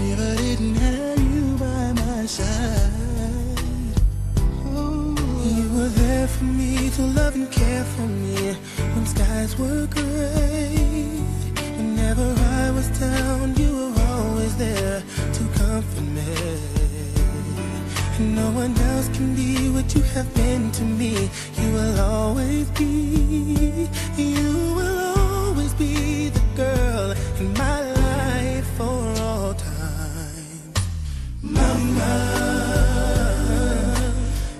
if I didn't have you by my side. Oh, you were there for me to love and care for me when skies were gray. Whenever I was down, you were always there to comfort me. And no one else can be what you have been to me. You will always be, you will always be the girl in my life for all time. Mama,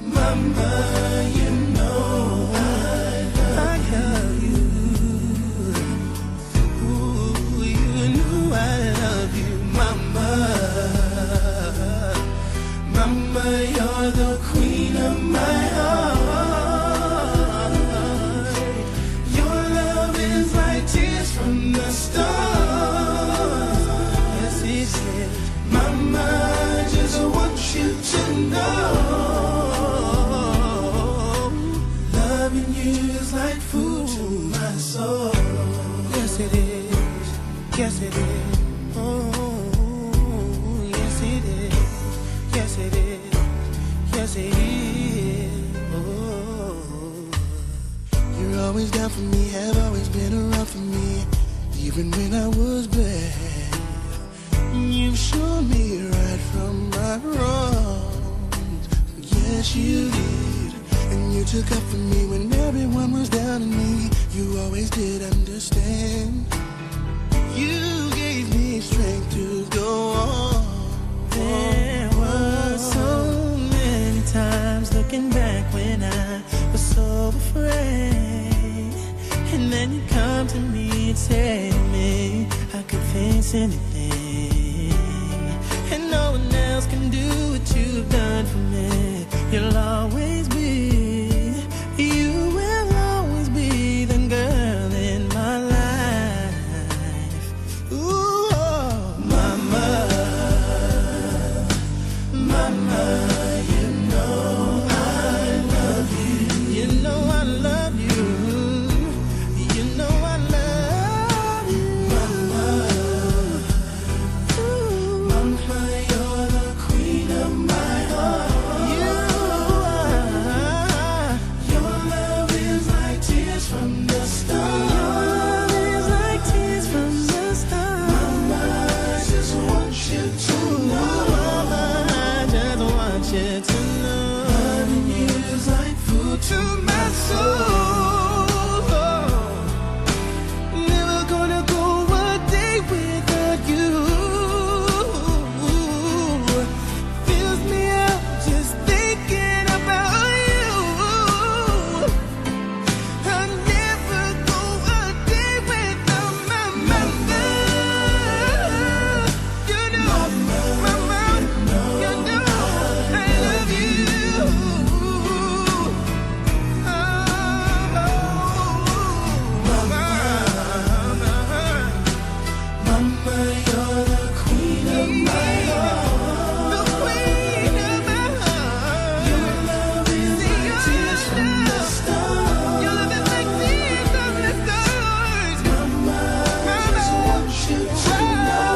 mama, you know I love you. Ooh, you know I love you, mama. Mama, you're the queen of my heart. Your love is like tears from the stars. Yes, it is. Mama, I just want you to know. Loving you is like food to my soul. Yes, it is. Yes, it is. Oh, yes, it is. Yes, it is. Yes, it is. Oh. You're always down for me, have always been around for me, even when I was bad. You've shown me right from my wrongs. Yes, you did. And you took up for me when everyone was down on me. You always did understand. You gave me strength to go on. There were so many times looking back when I was so afraid. And then you come to me and say to me, I could face anything. And no one else can do what you've done for me. You'll always be, you will always be the girl in my life. Ooh, oh, mama. Mama, you know I love you. You know I love you. You know I love you. Mama, Ooh, mama, you're the queen of my heart. you are. Your love is like tears from the stars. Your love is like tears from the stars. Mama, I just want you to know. Mama, I just want you to know. Loving you is like food To my soul. Never gonna go a day without you. Fills me up just thinking about you. I never go a day without my mother. You know, mama, you know I love you. Oh, mama. Mama, you're the queen of my heart. The queen of my heart. Your love is like tears from the stars. Your love is like tears from the stars. Mama, I just want you to know.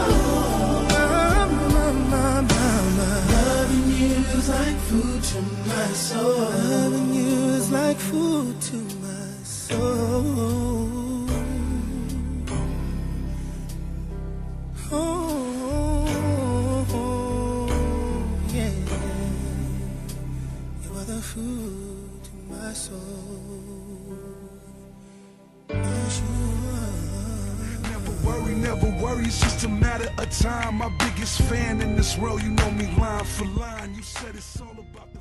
Mama, mama, Loving you is like food to my soul. Loving you is like food to my soul. Oh, yeah. You are the food to my soul. Yes, you are. Never worry, it's just a matter of time. My biggest fan in this world, you know me line for line. You said it's all about the.